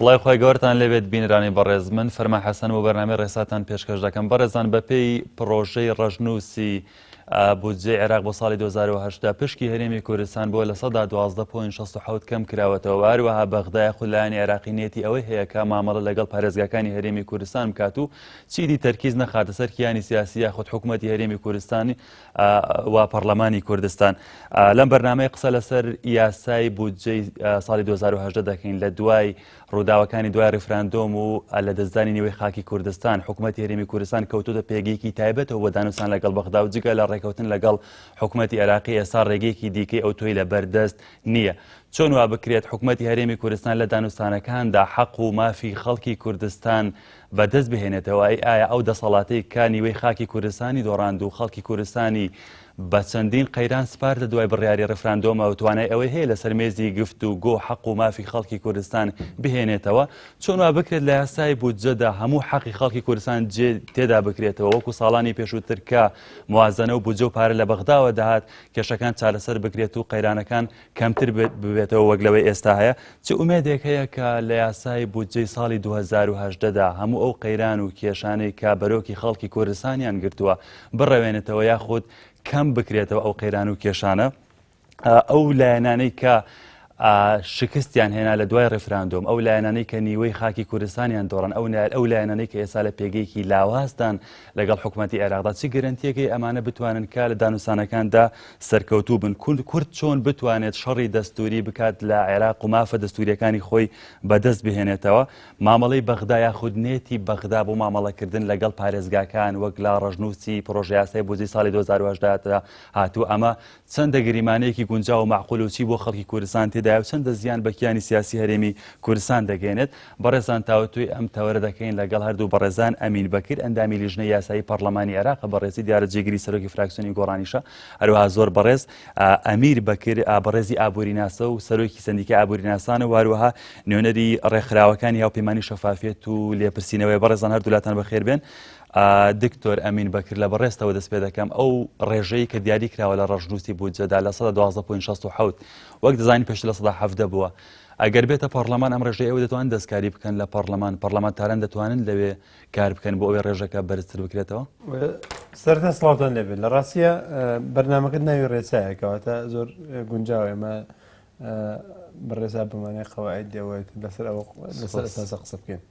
سڵای خۆی گەورتان لێبێت بینرانی بەڕێز من فەرما حەسەن بۆ بەرنامەی ڕێساتان پێشکەش دەکەم بەڕێزان بەپێی پڕۆژەی ڕەشنووسی بودجەی عێراق بۆ ساڵی 2018 پشکی هەرێمی کوردستان بۆ 12.67 کەم کراوەتەوە و هەروەها بەغدا یاخود لایەنی عێراقی نێتی ئەوەی هەیە کە مامەڵە لەگەڵ پارێزگاکانی هەرێمی کوردستان بکات و چیدی تەرکیز نەخاتە سەر کیانی سیاسی یاخود حکوومەتی هەرێمی کوردستانی و پەرلەمانی کوردستان. لەم بەرنامەی قسە لەسەر یاسای بودجەی ساڵی 2018 دەکەین لە دوای ڕووداوەکانی دوای ڕیفراندۆم و لە دەستدانی نیوەی خاکی کوردستان حکوومەتی هەرێمی کوردستان کەوتۆتە پێگەیەکی تایبەتەوە بۆ دانوسان لەگەڵ بەغدا و جگە لە ڕێکەوتن لەگەڵ حکوومەتی عێراقی ئێستا ڕێگەیەکی دیکەی ئەوتۆی لە بەردەست نییە. چۆن وا بکرێت حکوومەتی هەرێمی کوردستان لە دانوستانەکاندا حەق و مافی خەڵکی کوردستان بەدەست بهێنێتەوە، ئەی ئایا ئەو دەسەڵاتەی کە نیوەی خاکی کوردستانی دۆڕاند و خەڵکی کوردستانی بە چەندین قەیران سپاردە دوای بڕیاری ڕیفراندۆمەوە توانای ئەوەی هەیە لەسەر مێزی گفت و گۆ حەق و مافی خەڵکی کوردستان بهێنێتەوە؟ چۆن وا بکرێت لە یاسای بودجەدا هەموو حەقی خەڵکی کوردستان جێ تێدا بکرێتەوە وەکو ساڵانی پێشووتر کە موازنە و بودجە و پارە لە بەغداوە دەهات کێشەکان چارەسەر بکرێت و قەیرانەکان کەمتر ببێتەوە وەک لەوەی ئێستا هەیە؟ چ ئومێدێک هەیە کە لە یاسای بودجەی ساڵی 2018 دا هەموو ئەو قەیران و کێشانەی کە بەرۆکی خەڵکی کوردستانیان گرتووە بڕەوێنێتەوە یاخود کەم بکرێتەوە ئەو قەیران و کێشانە؟ ئەو لایەنانەی کە شکستیان هێنا لە دوای ڕیفراندۆم ئەو لایەنانەی کە نیوەی خاکی کوردستانیان دۆڕان ئەو ئەو لایەنانەی کە ئێستا لە پێگەیەکی لاوازدان لەگەڵ حکوومەتی عێراقدا چ گرنتیەکەی ئەمانە بتوانن کە لە دانوسانەکاندا سەرکەوتوو بن کورد کورد چۆن بتوانێت شەڕی دەستوری بکات لە عێراق و مافە دەستوریەکانی خۆی بەدەست بهێنێتەوە مامەڵەی بەغدا یاخود نێتی بەغدا بۆ مامەڵەکردن لەگەڵ پارێزگاکان وەک لە ڕەشنووسی پڕۆژەیاسای بودجەی ساڵی 2018 هاتوو ئەمە چەندە گریمانەیەکی گونجاو و مەعقول و چی بۆ خەڵکی کوردستان تێدایە و چەندە زیان بە کیانی سیاسی هەرێمی کوردستان دەگەیەنێت؟ بەڕێزان تاوتوێی ئەم تەوەرە دەکەین لەگەڵ هەردوو بەڕێزان ئەمین بەکر ئەندامی لیژنەی یاسایی پەڕلەمانی عێراقە بەڕێزی دیارە جێگری سەرۆکی فراکسیۆنی گۆڕانیشە هەروەها زۆر بەڕێز ئەمیر بەکر بەڕێزی ئابووریناسە و سەرۆکی سەندیکای ئابووریناسانە و هەروەها نوێنەری ڕێکخراوەکانی هاوپەیمانی شەفافیەت و لێپرسینەوەی بەڕێزان هەردوولاتان بەخێر بێن. دکتۆر ئەمین بەکر لە بەڕێزتەوە دەست پێ دەکەم ئەو ڕێژەی کە دیاری کراوە لە ڕەشنووسی بودجەدا 12.67 وەک دەزانین پێشتر 17% بووە ئەگەر بێتە پەرلەمان ئەم ڕێژەی ئەوە دەتوان دەستکاری بکەن لە پەرلەمان پەرلەمانتاران دەتوانن لەوێ کار بکەن بۆ ئەوەی ڕێژەکە بەرزتر بکرێتەوە؟ سەرەتا سڵاوتان لێبێت لە ڕاستیە بەرنامەکەت ناوی ڕێسایە کەواتە زۆر گونجاوە ئێمە بەڕێزا بمانەی قەواعد دێوەت لەسەر ئەوە لەسەر ئەساسە قسە بکەین.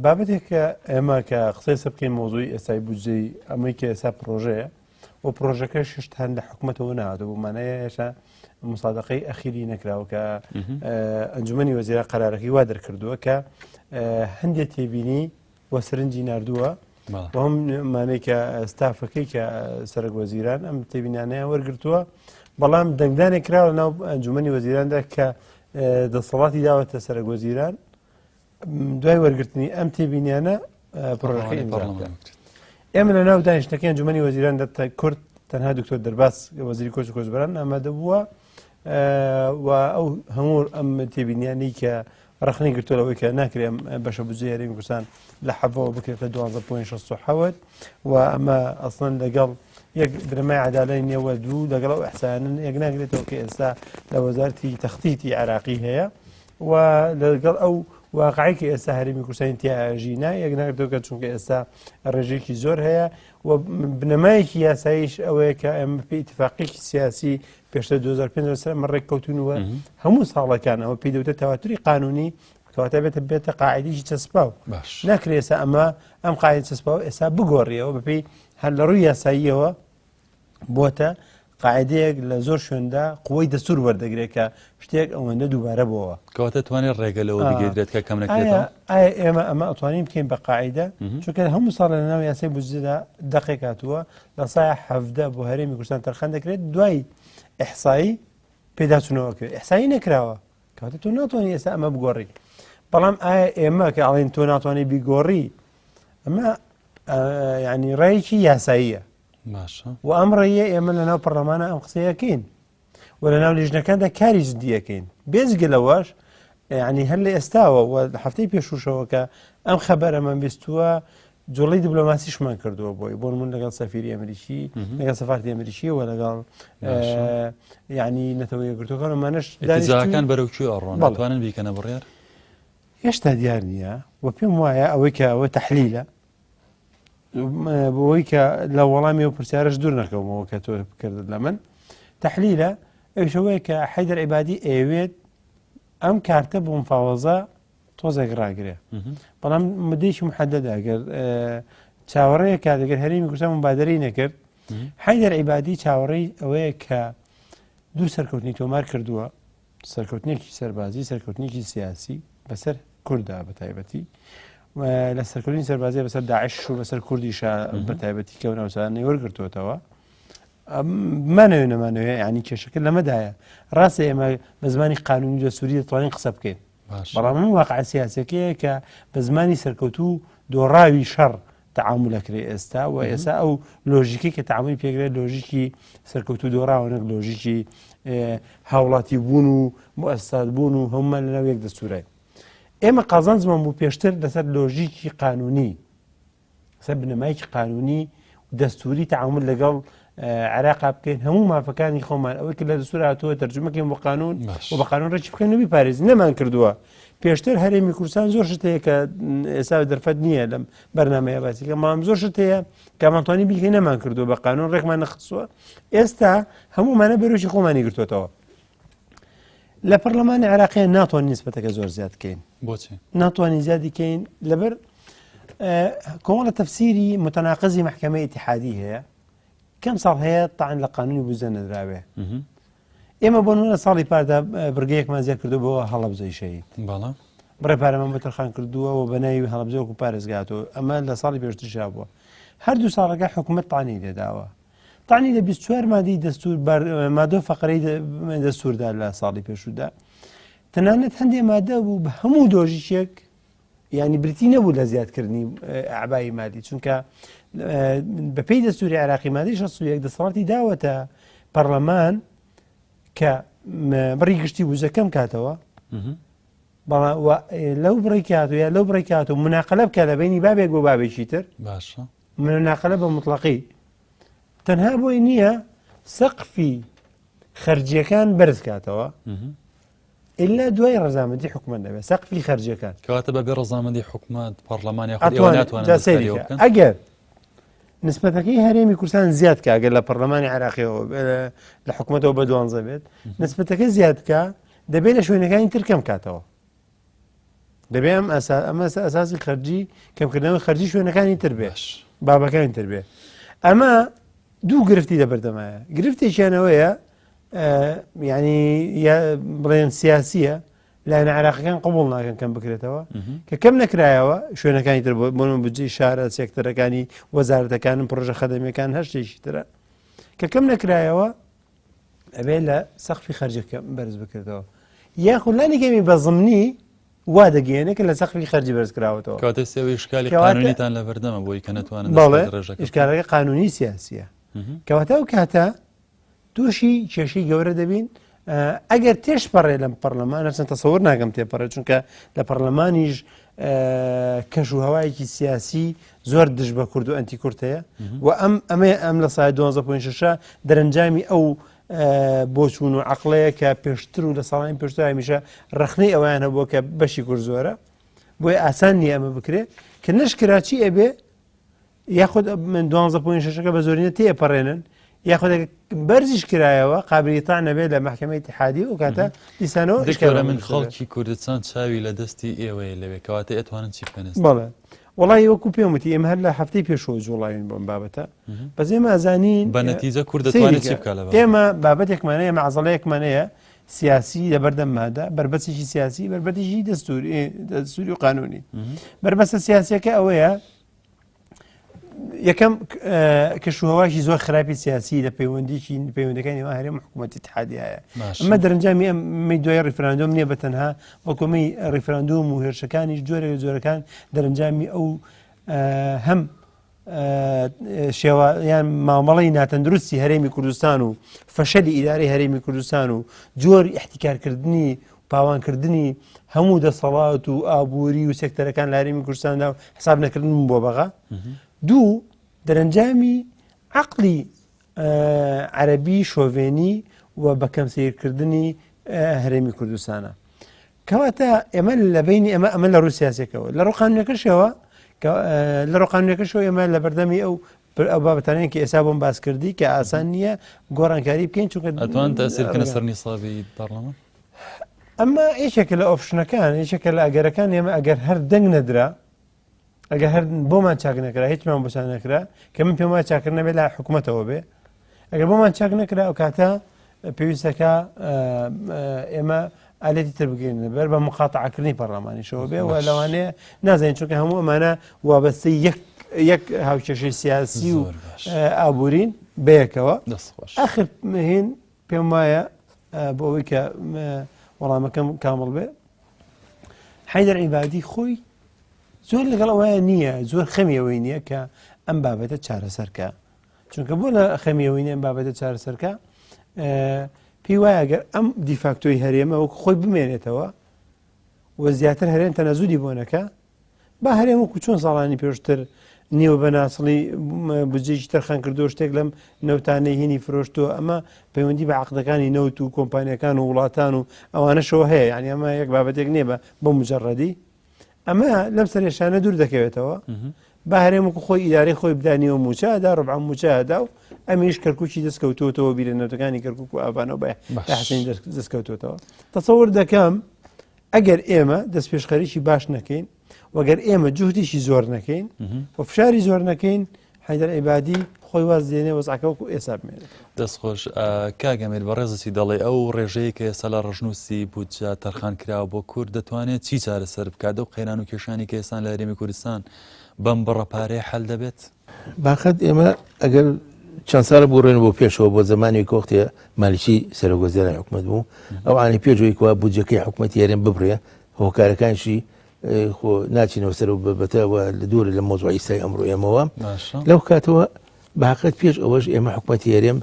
بابەتێک کە ئێمە کە قسەی سە بکەین مۆزوی ئێستای بودجەی ئەمەی کە ئێستا پرۆژەیە و پرۆژەکەش هێشتان لە حکوومەتەوە نهاتوو بۆ مانایە هێشتا مسادقەی ئەخیری نەکراوە کە ئەنجومەنی وەزیران قەرارەکەی وا دەرکردووە کە هەندێک تێبینی و سەرنجی نردووە هەم مانەی کە ستافەکەی کە سەرک وەزیران ئەم تێبینانەیان وەرگتووە بەڵام دەنگدانێک کراوە ناو ئەنجومەنی وەزیراندا کە دەسەڵاتی داوەتە سەرک وەزیران دوای وەرگرتنی ئەم تێبینیانە پرۆژەکەی ئێمە لە ناو دانیشتەکەی ئەنجومەنی وەزیران دەتە کورد تەنها دکتۆر دەرباز وەزیری کۆچ و کۆچبەران ئامادە بووە و ئەو هەموو ئەم تێبینیانی کە ڕخنەی گرتووە لەوەی کە ناکرێ ئەم بەشە بودجەی هەرێمی کوردستان لە حەڤەوە بکرێتە 12.67 و ئەمە ئەسڵەن لەگەڵ یەک بنەمای عەدالەی نییە دوو لەگەڵ ئەو ئەحسانە یەک ناگرێتەوە کە ئێستا لە وەزارەتی تەختیتی عێراقی هەیە و لەگەڵ ئەو واقعی کە ئێستا هەرێمی کوردستانی تیا ئەژی نا یەک ناگرێتەوە کە چونکە ئێستا ڕێژێکی زۆر هەیە و بنەمایەکی یاساییش ئەوەیە کە ئەمە پێی ئیتفاقێکی سیاسی پێشتر 2005 لەسەر ئەمە ڕێککەوتون و هەموو ساڵەکان ئەوە پێی دەوتە تەواتری قانونی کەواتە بێتە بێتە قاعدێکی چەسپاو ناکرێ ئێستا ئەمە ئەم قاعدە چەسپاو ئێستا بگۆڕیەوە بەپێی هەر لە ڕووی یاساییەوە بۆتە قاعدەیەک لە زۆر شوێندا قوەی دەستور وەردەگرێت کە شتێک ئەوەندە دووبارە بۆوە. کەواتە توانێت ڕێگە لەوە بگیردرێت کە کەم نەکرێتەوە؟ ئایا ئێمە ئەمە ئەتوانین بکەین بە قاعدە؟ چونکە هەموو ساڵ لە ناو یاسای بودجەدا دەقێک هاتووە لە سایە 17 بۆ هەرێمی کوردستان تەرخان دەکرێت دوای ئیحسایی پێداچوونەوە کرێت ئیحسایی نەکراوە کەواتە تۆ ناتوانانی ئێستا ئەمە بگۆڕی بەڵام ئایا ئێمە کە ئەڵێن تۆ ناتوانانی بیگۆڕی ئەمە ینی ڕێیەکی یاساییە باشە و ئەم ڕێیە ئێمە لەناو پەرلەمانە ئەم قسەیەکەین و لەناو لیژنەکاندا کاری جدیەکەین بێجگە لەوەش یعنی هەر لە ئێستاوە و هەفتەی پێشوشەوە کە ئەم خەبەرەمان بیستووە جوڵەی دیبلۆماسیشمان کردووە بۆی بۆ من لەگەڵ سەفیری ئەمریکی لەگەڵ سەفارتی ئەمریکی و لەگەڵ یعنی نەتەوە یەکگرتووەکان ئەمانەش دانیشتووەکان بەرەو کوێ ئەڕۆن دەتوانن بیکەنە بڕیار؟ هێشتا دیار نییە و پێم وایە ئەوەی کە ئەوە تەحلیلە بۆی کە لە وەڵامی و پرسیارش دوور نەکەومەوە کە تۆ بکردت لە من تەحلیلە ئەوشەوەیە کە حەیدەر عیبادی ئەیەوێت ئەم کارتە بۆ مفاوەزە تۆزێک ڕاگرێ بەڵام مدەیەکی محەدەدە ئەگەر چاوەڕێیە کات ئەگەر هەرێمی کوردستان مبادرەی نەکرد حەیدەر عیبادی چاوەڕێی ئەوەیە کە دوو سەرکەوتنی تۆمار کردووە سەرکەوتنێکی سەربازی سەرکەوتنێکی سیاسی بەسەر کووردا بە تایبەتی لە سەرکەوتنی سەربازی بەسەر داعش و بەسەر کوردیشە بە تایبەتی کە ناوچانەی وەرگرتووەتەوە مانەوێ نەمانەوێ ینی کێشەکە لەمەدایە ڕاستە ئێمە بە زمانی قانونی دەستوری دەتوانین قسە بکەین بەڵام من واقع سیاسەکەیە کە بە زمانی سەرکەوتوو دۆڕاوی شەڕ تەعامولەکرێ ئێستا و ئێستا ئەو لۆژیکی کە تەعامولی پێکرێت لۆژیکی سەرکەوتوو دۆڕاوە نەک لۆژیکی هاوڵاتی بوون و موئەسسات بوون و هەمومان لەناو یەک دەستورای ئێمە قازانجمان بوو پێشتر لەسەر لۆژیکی قانونی سەر بنەمایەکی قانونی و دەستوری تعامل لەگەڵ عێراقا بکەین هەموو مافەکانی خۆمان ئەوەی کە لە دەستور هاتووە تەرجمەکەین بۆ قانون و بە قانون ڕێکی بکەین و بیپارێزین نەمان کردووە پێشتر هەرێمی کوردستان زۆر شت هەیە کە ئێستا دەرفەت نییە لەم بەرنمەیە باسیکە بەڵام زۆر شت هەیە کە مانتوانی بیکەین نەمان کردووە بە قانون ڕێکمان نەخستووە ئێستا هەموومانە بەرۆکی خۆمانی گرتووەتەوە لە پەرلەمانی عێراقیان ناتوانین نسبەتەکە زۆر زیاد بکەین بۆچی ناتوانین زیادی کەین لەبەر کۆمەڵە تەفسیری متەناقزی محکمە ئیتحادی هەیە کەم ساڵ هەیە تاعن لە قانونی بوزە نەدراوێ ئێمە بۆ نمونە ساڵی پاردا بڕگەیەکمان زیاد کردو بۆ هەڵەبجەی شەهید بەڵام بڕێ پارەمان بۆ تەرخان کردووە و بە ناوی هەڵەبجە وەکو پارێزگاتەوە ئەمە لە ساڵی پێشترشا بووە هەردوو ساڵەکە حکوومەت تانی لێداوە تانی لە 24 مادەی دەستور مادە و فەقرەی دەستوردا لە ساڵی پێشوودا تەنانەت هەندێ مادە بوو بە هەموو دۆژیشێک ینی بریتی نەبوو لە زیادکردنی ئەعبای مادی چونکە بەپێی دەستوری عراقی مادەی 61 دەسەڵاتی داوەتە پەرلەمان کە بڕی گشتی وزە کەم کاتەوە بەڵام لەو بڕی کاتو یا لەو بڕی کات و مناقلە بکە لە بینی بابێک بۆ بابێکی تر باشە مناقلە بە مطلقی تەنها بۆی نییە سەقفی خەرجیەکان بەرز کاتەوە ئللا دوای ڕەزامەندی حکومەت نەبێت سەقفی خەرجیەکان کەواتە بەبێ ڕەزامەندی حکومەت پەرلەمان یاخود ئێوە ناتوانن جا سەیری دەستکاری ئەوە کە. بکەن؟ ئەگەر نسبەتەکەی هەرێمی کوردستان زیاد کە ئەگەر لە پەرلەمانی عێراقیەوە لە حکومەتەوە بە دوانزە بێت نسبەتەکە زیاد بکە دەبێت لە شوێنەکانی تر کەم کاتەوە دەبێ ئەم ئەمە ئەساسی خەرجی کەمکردنەوەی خەرجی شوێنەکانی تر بێ بابەکانی تر بێ ئەمە دوو گرفتی لە بەردەمایە گرفتێکیانەوەیە ینی بڵێن سیاسیە لایەنە عراقەکان قبول ناکەن کەم بکرێتەوە کە کەم نەکرایەوە شوێنەکانی تر بۆ بجی شارە سێکتەرەکانی وەزارەتەکانم پرۆژە خەدەمیەکان هەر شتێکی ترە کە کەم نەکرایەوە ئەبێ لە سەقفی خەرجەکە بەرز بکرێتەوە یاخود لانی کەمی بە زمنی وا دەگەیەنێ کە لە سەقفی خەرجی بەرز کراوەتەوە کاتێ سێوە ئشکالی کەواتە- قانونیتان لە بەردەمە بۆی کە نەتوانن بەڵێ دەستکاری ڕێژەکە بکەن. ئشکالەکە قانونی سیاسیە کەواتە ئەو کاتە تووشی کێشەی گەورە دەبین ئەگەر تێشپەڕێ لەم پەرلەمان هەرچەند تەسەور ناکەم تێپەڕێ چونکە لە پەرلەمانیش کەش و هەوایەکی سیاسی زۆر دژ بە کورد و ئەنتی کورد هەیە و ئەم ئەمە ئەم لە سای 12.6 دەرەنجامی ئەو بۆچوون و عقلەیە کە پێشتر و لە ساڵانی پێشتر هەمیشە ڕخنەی ئەویان هەبووە کە بەشی کورد زۆرە بۆیە ئاسان نییە ئەمە بکرێت کە نشکرا چی ئەبێ یاخود من دوانزە point شەشەکە بە زۆرینە تێپەڕێنن یاخود بەرزیش کرایەوە قابلی تان نەبێت لە مەحکەمەی ئیتیحادی و کاتە دیسانەوە دکتۆرە من خەڵکی کوردستان چاوی لە دەستی ئێوەیە لەوێ کەواتە ئەتوانن چی بکەن ئێستا؟ بەڵێ وەڵی وەکو پێم وتی ئێمە هەر لە هەفتەی پێشەوە جوڵاوین بۆم بابەتە بەس ئێمە ئەزانین بە نەتیجە کورد دەتوانێت چی بکات لە بابەت؟ ئێمە بابەتێکمان هەیە مەعزەڵەیەکمان هەیە سیاسی لەبەردەممادا بەربەستێکی سیاسی بەربەتێکی دەستوری دەستوری و قانونی بەربەستە سیاسیەکە ئەوەیە یەکەم کەشوهەواشی زۆر خراپی سیاسی لە پەیوەندیکی پەیوەندەکانی نێوان هەرێم حکوومەتی اتحادی هەیە ئەمە دەرەنجامی ئەمەی دوای ڕیفراندۆم نییە بە تەنها بەڵکومی ڕیفراندۆم و هێرشەکانیش جۆرێک لە جۆرەکان دەرەنجامی ئەو هەم شێوە یان مامەڵەی ناتەندروستی هەرێمی کوردستان و فەشەلی ئیدارەی هەرێمی کوردستان و جۆری احتیکارکردنی پاوانکردنی هەموو دەسەڵات و ئابووری و سێکتەرەکان لە هەرێمی کوردستاندا و حساب نەکردن بۆ بەغا دوو دەرەنجامی عقلی عەربی شۆڤێنی و بەکەم سیرکردنی هەرێمی کوردستانە. کەواتە ئێمە لە بینی ئەمە ئەمە لە ڕووی سیاسەکەەوە لە ڕوو قانونەکەشەوە لە ڕوو قانونەکەشەوە ئێمە لە بەردەمی ئەو ئەو بابەتانەیە کە ئێستا بۆم باس کردی کە ئاسان نییە گۆڕانکاری بکەین چونکە ئەتوان تەسیر بکەنە سەر نیسابی پەرلەمان ئەمە یەکێکە لە option ەکان یەکێکە لە ئەگەرەکان ئێمە ئەگەر هەر دەنگ نەدرا ئەگەر هەر بۆمان چاک نەکرا هیچمان بۆ چاک نەکرا کە من پێم وایە چاکردن نەبێت لە حکوومەتەوە بێ ئەگەر بۆمان چاک نەکرا ئەو کاتە پێویستەکە ئێمە ئالێتی تر بگەین بەر بە مقاتعکردنی پەرلەمانیشەوە بێ و لەوانەیە نازانین چونکە هەموو ئەمانە وابەستەی یەک یەک هاوکێشەی سیاسی و ئابوورین بەیەکەوە ئەخر هین پێم وایە بۆ ئەوەی کە وەڵامەکەم کامڵ بێ حیدەر عیبادی خۆی زۆر لەگەڵ ئەوەیە نییە زۆر خەمی ئەوەی نییە کە ئەم بابەتە چارەسەرکە چونکە بۆ لە خەمی ئەوەی نییە ئەم بابەتە چارەسەرکە پێی وایە گەر ئەم دیفاکتۆی هەرێمە وەک خۆی بمێنێتەوە و زیاتر هەرێم تەنەزولی بۆ نەکە با هەرێم وەکو چۆن ساڵانی پێشتر نیوە بە ناسڵی بجێکی تەرخان کردو شتێک لەم نەوتانەی هینی فرۆشتووە ئەمە پەیوەندی بە عقدەکانی نەوت و کۆمپانیەکان و وڵاتان و ئەوانەشەوە هەیە یعنی ئەمە یەک بابەتێک نییە بە بۆ مجرڕەدی ئەمە لەم سەرێشانە دوور دەکەوێتەوە با هەرێم وەکو خۆی ئیدارەی خۆی بدا نیوە موچە ئەدا ڕبع موچە ئەدا و ئەمیش کەرکوکی دەستکەوتوتەوە بیرە نەوتەکانی کەرکوک و ئاڤانەوە بە حسین دەستکەوتوتەوە تەسەور دەکەم ئەگەر ئێمە دەستپێشخەریی باش نەکەین وەگەر ئێمە جوهدیشی زۆر نەکەین و فشاری زۆر نەکەین حەیدەر عیبادی خۆی واز دێنێ وەزعەکە وەکو ئێستا بمێنێت. دەست خۆش کاک ئەمیر بەڕێزت چی دەڵێی ئەو ڕێژەیە کە ئێستا لە ڕەشنووسی بودجە تەرخان کراوە بۆ کورد دەتوانێت چی چارەسەر بکات ئەو قەیران و کێشانی کە ئێستا لە هەرێمی کوردستان بەم بڕە پارەیە حەل دەبێت؟ باخەت ئێمە ئەگەر چەند ساڵە بگەڕێن بۆ پێشەوە بۆ زمانی کۆختێ مالکی سەرۆک وەزیرانی حکومەت بوو ئەو ئانی پێشەوەی کوا بودجەکەی حکومەتی هەرێم ببڕێ هۆکارەکانشی خۆ ناچینەوە سەر بەتە و لە دوور لە مۆزوع ئیسای ئەمڕۆ ئێمەوە لەو کاتەوە بەحقت پێش ئەوەش ئێمە حکوومەتی هەرێم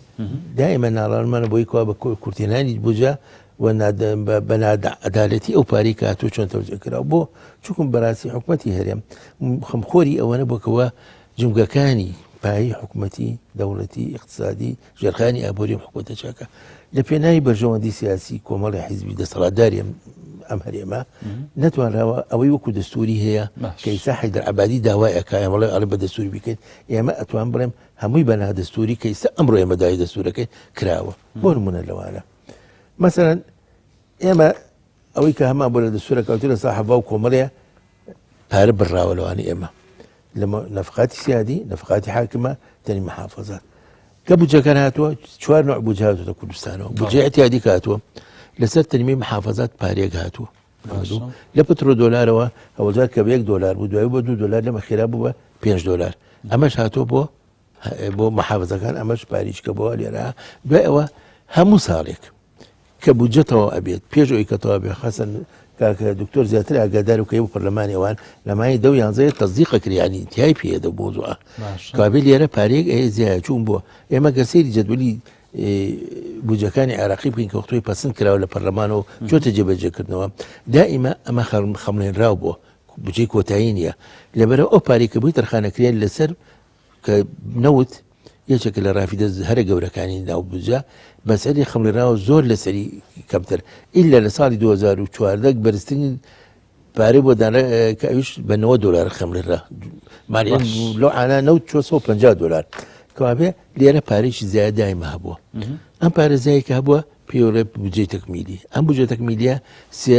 دائمە ناڵانمانە بۆی کوا بە کورتێنانی بجا و بە نادعدالەتی ئەو پارەی کاتۆ چۆن تەوزیع کرا بۆ چکم بەڕاستی حکوومەتی هەرێم خەمخۆری ئەوەنە بۆکەوە جمگەکانی پایی حکوومەتی دەوڵەتی اقتصادی ژێرخانی ئابووری ئەم حکوومەتە چاکە لە پێناوی بەرژەوەندی سیاسی کۆمەڵی حیزبی دەسەڵاتداری ئەم هەرێمە نەتوانراوە ئەوەی وەکو دەستوری هەیە کە ئیسا حەیدەر عەبادی داوای ئەکا ئێمە ئەڵێ بە دەستوری بکەین ئێمە ئەتوان بڵێم هەمووی بە نادەستوری کە ئیستا ئەمڕۆ ئێمە دای دەستورەکەی کراوە بۆ نمونە لەوانە مەسەرەن ئێمە ئەوەی کە هەمان بۆ لە دەستورە کەوتو لە ساحەڤا و کۆمەڵەیە پارە بڕاوە لەوانی ئێمە لە نەفقاتی سیادی نەفقاتی حاکمە تەنی محافظات کە بودجەکان هاتووە چوار نوع بودجە هاتووە کوردستانەوە بودجە اعتیادی کە هاتووە لەسەر تەنمی محافظات پارێک هاتووە لە پترۆ دۆلارەوە ئەوجار کە بە یەک دۆلار بوو دوای بە دو دۆلار لەمە خێرا بوو بە 5 دۆلار ئەمەش هاتووە بۆ بۆ محافظەکان ئەمەش پاریچکە بۆ لێرە دوای ئەوە هەموو ساڵێک کە بودجە تەواو ئەبێت پێش ئەوی کە تەواو بێ خەسەن کاکە دکتۆر زیاتر ئاگادار و کەی بۆ پەرلەمانی ئەوان لە مای دە و یانزەیە تەزیقە کریانی تای پێ دە مۆزوعە کابێ لێرە پارەیەک ئەیە زیایە چوون بۆ ئێمە گەر سەیری جەدولی بودجەکانی عێراقی بکەین کە وەختۆی پەسند کراوە لە پەرلەمان و چۆتە جێبەجێکردنەوە دائیمە ئەمە خەمڵێنراو بووە بودجەی کۆتایی نییە لەبەرەوە ئەو پارەی کە بۆی تەرخانەکرێت لەسەر کە نەوت یەکێکە لە ڕافیدە هەرە گەورەکانی ناو بودجە بە سەری خەمڵێنراوە زۆر لەسەری کەمتر ئیلا لە ساڵی 2014 بەرزترین پارەی بۆ دانرا کە ئەویش بە 90 دلار خەمڵێنرا مالیان لەو عانا نەوت 450 دلار کەوابێ لێرە پارێکی زیاد دایمە هەبووە ئەم پارە زیای کە هەبووە پێوەڵێ بودجەی تەکمیلی ئەم بودجە تەکمیلیە سێ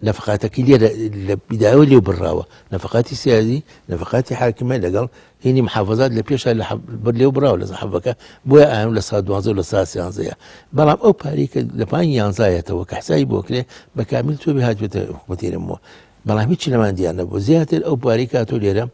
نەفەقاتەکەی لێرە لە بیدایەوە لێو بڕاوە نەفەقاتی سیادی نەفەقاتی حاکمە لەگەڵ هینی محافظات لە پێشا لە بەر لێو بڕاوە لە حەڤەکە بۆیە ئایم لە سا دوازدە و لە سا سیانزەیە بەڵام ئەو پارەی کە لە پانی یانزایەتەوە کە حسابی بۆ کرێ بە کامیل تۆ بێ هاتوێتە حکومەتی هەرێمەوە بەڵام هیچی لەمان دیار نەبوو زیاتر ئەو پارەی کاتۆ لێرە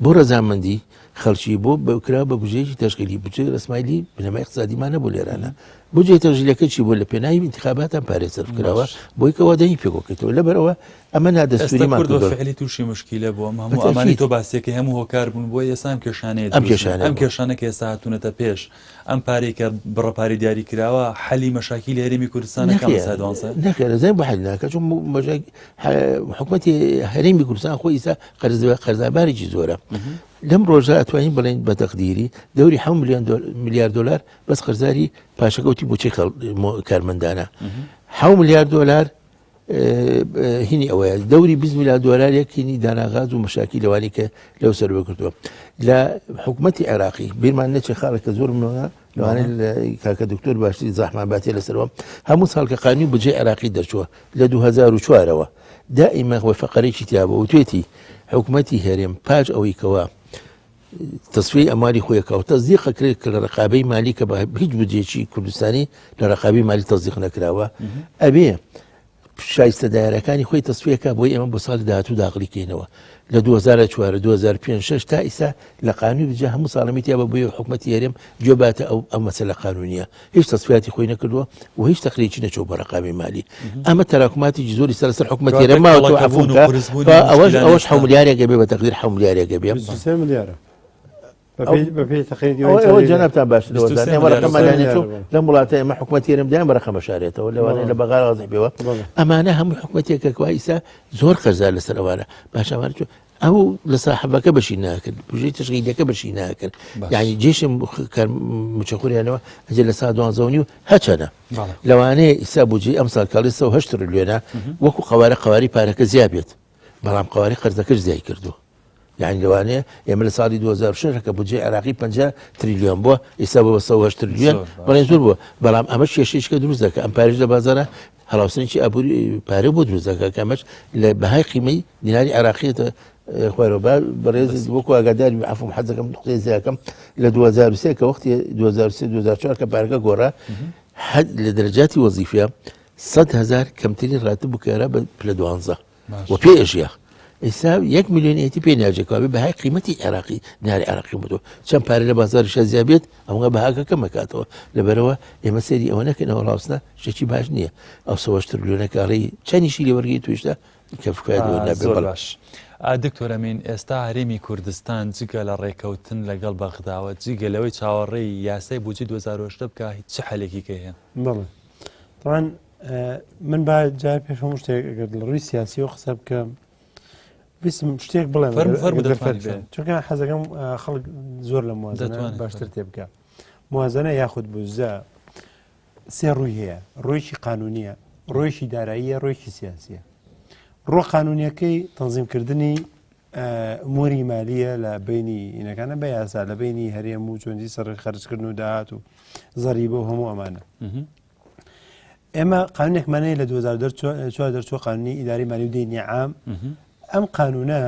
بۆ ڕەزامەندی خەڵکی بۆ کرا بە بژێکی تەشکیلی بجێ ڕسمایلی بنەمای اقتصادیمان نەبوو لێرانە بودجەی تەشغیلەکە چی بوو لە پێناوی ئینتخاباتان پارەی سەرف کراوە بۆی کەوا دەنگی پێکۆکەیتەوە لەبەرئەوە ئەمە ئێستا نادەستوریمان کورد بە کردووە فعلی تووشی مشکیلە بوو ئەم هەموو بەتەئکید ئەمانەی تۆ باسیەکەی هەموو هۆکار بوون بۆ ئێستا ئەم کێشانەیە ئەم دروست بوون کێشانە ئەم بوون کێشانە کە ئێستا هاتوونەتە پێش ئەم پارەی کە بڕە پارەی دیاری کراوە حەلی مەشاکیلی هەرێمی کوردستانە کام نەخێر لە سای دوانزە نەخێر ئەزانین بۆ حەل ناکات چون مەشاک- ح- حکومەتی هەرێمی کوردستان خۆی ئیستا قەرز قەرزابارێکی زۆرە لەم ڕۆژە ئەتوانین بڵێین بە تەقدیری دەوری 7 ملیۆن دۆ- ملیار دۆلار بەس قەرزاری پاشەکەوتی موچەی کارمەندانە حە ملیار دۆلار. هینی ئەوەیە دەوری 20 میلیارد دۆلارێک هینی داناغاز و مشاکی لەوانی کە لەو سەروە کردووە لە حکوومەتی عێراقی بیرمان نەچێ خاڵێک کە زۆر منەوە لەوانەیە کاکە دکتۆر باشتری زەحمان باتێ لەسەرەوە هەموو ساڵ کە قانونی بودجەی عێراقی دەرچووە لە 2004ەوە دائیمە خۆی فەقەرێکی تیا بوو وتوێتی حکوومەتی هەرێم پاش ئەوەی کەوا تەسفیەی ئەمواری خۆی کاو تەزیق کرێت کە لە ڕقابەی مالی کە بە هیچ بودجەیەکی کوردستانی لە ڕقابی مالی تەزیق نەکراوە ئەبێ شایستە دایەرەکانی خۆی تەسفیە کا بۆی ئێمە بۆ ساڵی داهاتوو داخلی کەینەوە لە 2004 2005 6 تا ئیسا لە قانونی بجا هەموو ساڵەمی تیا بە بۆی حکومەتی هەرێم گوێ باتە ئەو ئەم مەسەلە قانونیە هیچ تەسفیاتی خۆی نەکردووە و هیچ تەقریرێکی نەچووە بۆ ڕقابی مالی ئەمە تەراکوماتێکی زۆری سەر سەر حکومەتی هەرێم ماوەتەوە کەڵەکەبوون و عەفوو بکە. قورسبوونی ئەوەش مشکلانە ئەوەش ئێستا. حەو ملیارێکە بێ بە تەقدیر حەو ملیارێکە بێ 23 ملیارە بەپێی تەقریر دیوانی ئەوە چاودێری جەنابتان باشتر 23 وەزانێ ئێمە ملیار. ڕەقەمان 23 لانێ چوو ملیار. لەم وڵاتە ئێمە حکومەتی هەرێم دایان بە ڕەقەم بەشارێتەوە لەوانەیە لە بەغا ڕازی بێەوە ئەمانە هەموو حکومەتێکە کوا ئیسا زۆر قەرزار لەسەر ئەوانە باشە ئەوانە چۆن ئەو لە ساحەبەکە بەشی ناکرد پژەی تەشغیلەکە بەشی ناکرد یعنی جێشم مچەخۆریانەوە ئەجێ لە سا دوانزەونی و هەچەنە لەوانەیە ئیسا بودجەی ئەم ساڵ کاڵی 108 ترلیۆنە وەکو قەوارە قەواری پارەکە زیاد بێت بەڵام قەواری قەرزەکەش زیای کردووە یعنی لەوانەیە ئێمە لە ساڵی 2006 کە بودجەی عێراقی 50 تریلیۆن بووە ئێستا بۆ 108 تریلیۆن بەڵێ زۆر بووە بەڵام ئەمە کێشەیەکە دروست دەکە ئەم پارێژ لە بازارە هەڵاوسنێکی ئابووری پارە بۆ دروست دەکە کە ئەمەش لە بەهای قیمەی دیناری عێراقیەتە خوارەوە با بەڕێز وەکو ئاگاداری عەفوم حەزەکەم نقطەی زیاکەم لە 2003 کە وەختی 2003 2004 کە پارەکە گۆڕا حد لە دەرەجاتی وەزیفە 100 هزار کەمترین راتب بکەرە بە پلە دوانزە و پێ ئەژیا ئێستا یەک ملیۆنێتی پێ ناجێکاوێ بەهای قیمەتی عێراقی دیناری عێراقی بۆ چەند پارە لە بازاری شازیا بێت ئەوە بەهاکە کەمەکاتەوە لەبەرەوە ئێمە سەیری ئەوە نەکەنەوە ڕاستە شتێکی باش نییە ئەو سەوەش ترلیۆنەکەڵی چەندیشی لێوەرگی تویشتا زۆر باش دکتۆر ئەمین ئێستا هەرێمی کوردستان جگە لە ڕێکەوتن لەگەڵ بەغداوە جگە لەوەی چاوەڕێی یاسای بودجەی 2018 بکە چ حەلێکی کە هەیە؟ بەڵێ طبعا من با جار پێش هەموو شتێک ئەگەر لە ڕووی سیاسیەوە قسە بکەم ویستم شتێک بڵێم دەرفەت بێت چونکە حەزەکەم خەڵک زۆر لە موازنە باشتر تێ بکە موازنە یاخود بودجە سێ ڕووی هەیە ڕوویکی قانونیە ڕوویکی داراییە ڕوویکی سیاسیە ڕۆ قانونیەکەی تەنزیمکردنی ئەموری مالیە لە بینی ئینەکانە بە یاسا لە بینی هەرێم و چۆنجی سەر خەرجکردن و داهات و زەریبە و هەموو ئەمانە ئێمە قانونێکمان هەیە لە 2004 دەرچوە قانونی ئیداری مالی و دینی عام ئەم قانونە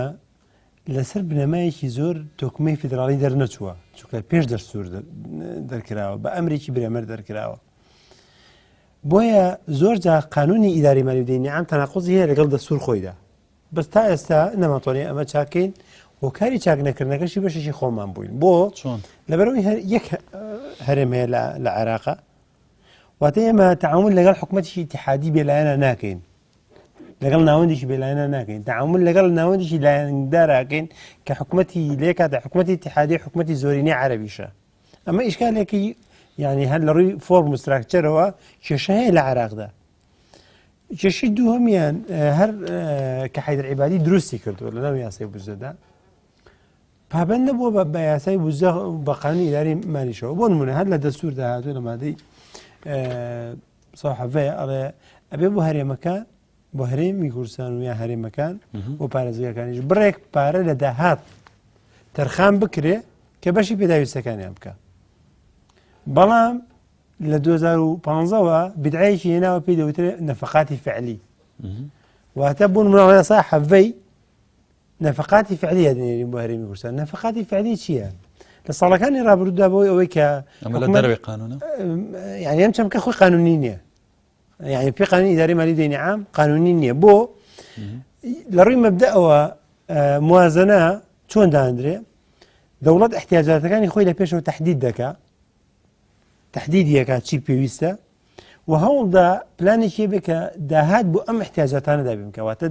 لەسەر بنەمایەکی زۆر تۆکمەی فیدراڵی دەرنەچووە چونکە پێش دەستور دەرکراوە بە ئەمرێکی برێمەر دەرکراوە بۆیە زۆر جا قانونی ئیداری مالی و دینی عام تەناقضی هەیە لەگەڵ دەستور خۆیدا بەس تا ئێستا نەمانتوانی ئەمە چاکەین هۆکاری چاک نەکردنەکەشی بەشێکی خۆمان بووین بۆ چۆن لەبەرەوەی هەر یەک هەرێم هەیە لە عێراقا واتە ئێمە تعامل لەگەڵ حکوومەتێکی ئیتحادی بێلایەنە ناکەین لەگەڵ ناوەندێکی بێلایەنە ناکەین تعامل لەگەڵ ناوەندێکی لایەنداراکەین کە حکوومەتی لێکاتە حکوومەتی ئیتحادی حکوومەتی زۆرینەی عەرەبیشە ئەمە ئیشکالێکی یعنی هەر لە ڕووی فۆرم و structure ەوە کێشە هەیە لە عێراقدا کێشەی دووهەمیان هەر کە حەیدەر عیبادی دروستی کردووە لە ناو یاسای بودجەدا پابند نەبووە بە بە یاسای بودجە بە قانونی ئیداری مالیشەوە بۆ نمونە هەر لە دەستوردا هاتووە لە مادەی ساحەڤەیە ئەڵێ ئەبێ بۆ هەرێمەکە بۆ هەرێمی کوردستان و یا هەرێمەکان و پارێزگاکانیش بڕێک پارە لە داهات تەرخان بکرێ کە بەشی پێداویستەکانیان بکە بەڵام لە 2015 وە بدعەیەکی هێناوە پێی دەوترێت نەفقاتی فعلی واتە بوون مناڵ یاسا حەڤەی نەفقاتی فعلی دەنێرین بۆ هەرێمی کوردستان نەفقاتی فعلی چییە؟ لە ساڵەکانی ڕابردوودا بۆی ئەوەی کە ئەمە لە دەرەوەی قانونە یعنی ئەم چەمکە خۆی قانونی نییە یعنی پێ قانونی ئیداری مالی دینی عام قانونی نییە بۆ لە ڕووی مەبدەئەوە موازنە چۆن دانرێ دەوڵەت احتیاجاتەکانی خۆی لە پێشەوە تهدید دەکا تهدیدی ئەکات چی پێویستە و هەوڵدا پلانێکی بێ کە داهات بۆ ئەم احتیاجاتانە دابین کەواتە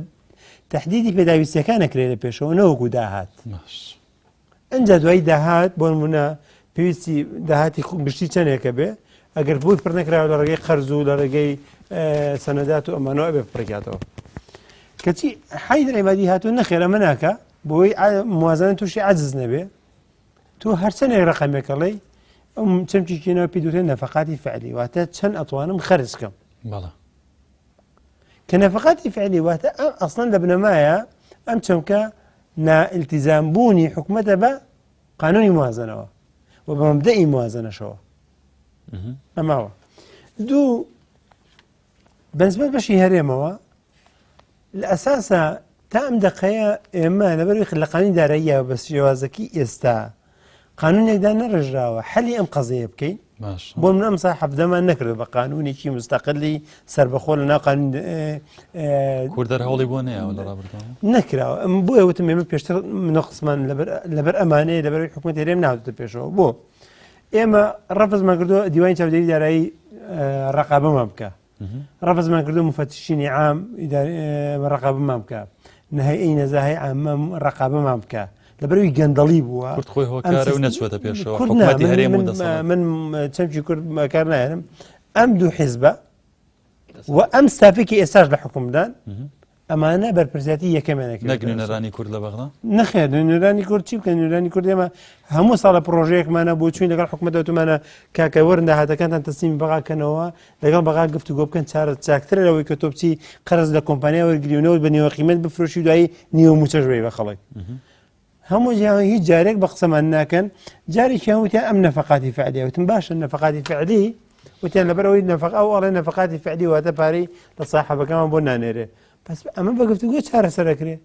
تهدیدی پێداویستیەکان نەکرێت لە پێشەوە نەوەکو داهات ئەجا دوایی داهات بۆ نمونە پێویستی داهاتی گشتی چەندێکە بێ ئەگەر بۆی پڕ نەکراوە لە ڕێگەی قەرز و لە ڕێگەی سەنەدات و ئەمانەوە ئەبێ پڕکاتەوە کەچی حەیدەر عیبادی هاتوو نەخێرە مناکە بۆی موازنە تووشی عەجز نەبێ تۆ هەرچەندێک ڕقەمێک ئەڵێی ئەم چەمکێکی ناو پێ دوتێن نەفەقاتی فعلی واتە چەند ئەتوانم خەرج کەم بەڵێ. کە نەفەقاتی فعلی واتە ئەم ئەسڵەن لە بنەمایە ئەم چەمکە نائیلتیزام بوونی حکومەتە بە قانونی موازنەوە و بە مەبدەئی موازنەشەوە ئەماوە دوو بەنسبەت بەشی هەرێمەوە لە ئەساسا تا ئەم دەقەیە ئێمە لەبەروی لە قانونی داراییە بە شێوازەکی ئێستا قانونێکدا نەڕێژراوە حەلی ئەم قەزەیە بکەین بۆ من ئەم سا حەفدەمان نەکرد بە قانونێکی مستەقلی سربەخۆ لە ناو قانون کوردەر هەوڵی بۆ نەیەوە لە ڕابردوو نەکراوە ئەم بۆیە وتم ئێمە پێشتر منە قسمان لەبەر ئەمانەیە لەبەر حکوومەت هەرێم ناوتە پێشەوە بۆ ئێمە ڕەفزمان کردو دیوانی چاودێری دارایی ڕقابەمان بکە ڕەفزمان کردو مفتشینی عام ڕقابەمان بکە نهەی نەزاهی عامە ڕقابەمان بکە لەبەرەوەی گەندەڵی بووە کورد خۆی هۆکارە و نەچوەتە پێشەوە حکومەتی هەرێم و دەسەڵات. من چەمکی کورد بەکار ناهێنم ئەم دوو حیزبە و ئەم ستافێکی ئێستاش لە حکومدان ئەمانە بەرپرسیاتی یەکەمیان نەک نوێنەرانی کورد لە بەغدا؟ نەخێر نوێنەرانی کورد چی بکەن نوێنەرانی کورد ئێمە هەموو ساڵە پرۆژەیەکمانە بۆ چوین لەگەڵ حکومەت وتمانە کاکە وەرن داهاتەکانتان تەسلیمی بەغا کەنەوە لەگەڵ بەغا گفتوگۆ بکەن چارە چاکترە لەوەی کە تۆ بچی قەرز لە کۆمپانیا وەرگری و نەوت بە نیوە قیمەت بفرۆشی و دوایی نیوە مووچەش بەی بە خەڵک هەموو جیهان هیچ جارێک بە قسەمان ناکەن جارێکیان وتیان ئەم نەفقاتی فعلی وتم باشە نەفقاتی فعلی وتیان لەبەرەوەی نەفق ئەو ئەڵێ نەفقاتی فعلی واتە پارەی لە ساحەبەکەمان بۆ نانێرێ بەس ئەمە بە گفتوگۆ چارەسەرەکرێ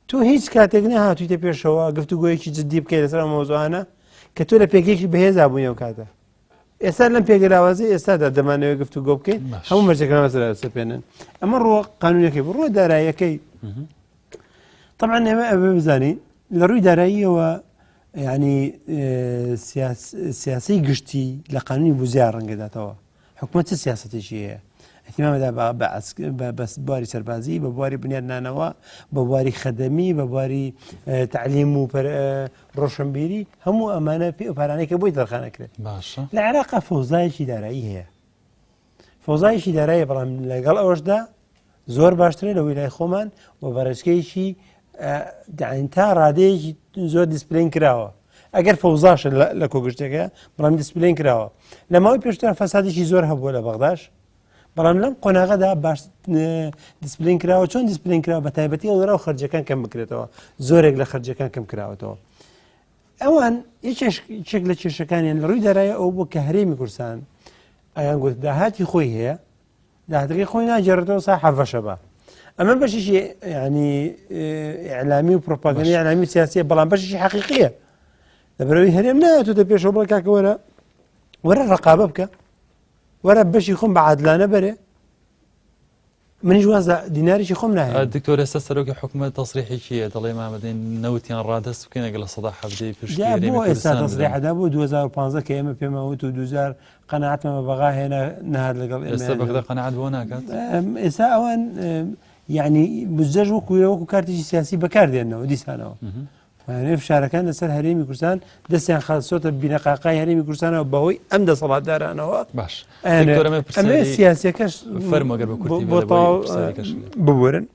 تۆ هیچ کاتێک نەهاتویتە پێشەوە گفتوگۆیەکی جدی بکەیت لەسەر ئەم مەوزوعانە کە تۆ لە پێگەیەکی بەهێزا بووی ئەو کاتە ئێستا لەم پێگە لاوازی ئێستادا دەمانەوەی گفتوگۆ بکەین هەموو مەرجەکان لەسەر سەپێنن ئەمە ڕووە قانونەکەی بڕۆ دارایەکەی طبعا ئێمە ئەبێ بزانین لە ڕووی داراییەوە ینی سیاسی گشتی لە قانونی بوزیار ڕەنگەداتەوە حکومەت چ سیاستێکی هەیە اهتمامدا بە بواری سەربازی بە بواری بنیادنانەوە بە بواری خەدەمی بە بواری تعلیم و ڕۆشنبیری هەموو ئەمانە پێ پارانێکە بۆی دەرخانەکرێت باشە لە عێراق فەوزایەکی دارایی هەیە فەوزایەکی دارایی بەڵام لەگەڵ ئەوەشدا زۆر باشترە لەوەی لای خۆمان و بەڕێچکەیەکی تا ڕادەیەکی زۆر دیسپلین کراوە ئەگەر فەوزاشە لە کۆگشتەکە بەڵام دیسپلین کراوە لە ماوەی پێشتر فەسادێکی زۆر هەبووە لە بەغداش بەڵام لەم قۆناغەدا باش دیسپلین کراوە چۆن دیسپلین کراوە بە تایبەتی ئەو و خەرجەکان کەم بکرێتەوە زۆرێک لە خەرجەکان کەم کراوەتەوە ئەوان یەکێک لە کێشەکانیان لە ڕووی دارایی ئەو بوو کە هەرێمی کوردستان ئەیان گوت داهاتی خۆی هەیە داهاتەکەی خۆی ناگێڕێتەوە سا حەڤەشە بە ئەمە بەشێکی ینی ئیعلامی و پرۆپاگەندەی ئیعلامی و سیاسیە بەڵام بەشێکی حەقیقیە لەبەرەوەی هەرێم نایەتۆتە پێشەوە بڵێ کاکە وەرە وەرە ڕقابە بکە وەرە بەشی خۆم بە عادلانە بەرێ منیش واز لە دینارێکی خۆم ناهێنم. دکتۆر ئێستا سەرۆکی حکومەت تەسریحێکی هەیە دەڵێ مامەدەین نەوتیان ڕادەست بکەین ئەگەر 17% پشکی جا هەرێمی بۆ ئێستا کوردستان بدەن. تەسریحەدا بۆ 2015 کە ئێمە پێمان وت و دووجار قەناعەتمان بە بەغا هێنا نەهات لەگەڵ ئێمە ئێستا بەغدا قەناعەت بۆ ناکات؟ ئێستا ئەوان یعنی بودجەش وەکو وەکو کارتێکی سیاسی بەکاردێنەوە دیسانەوە یعنی فشارەکان لەسەر هەرێمی کوردستان دەستیان خستۆتە بینەقاقای هەرێمی کوردستانەوە بەهۆی ئەم دەسەڵاتدارانەوە باش ئەمێ سیاسەکەش فەرمەگەر بە کورتی بۆ ببورن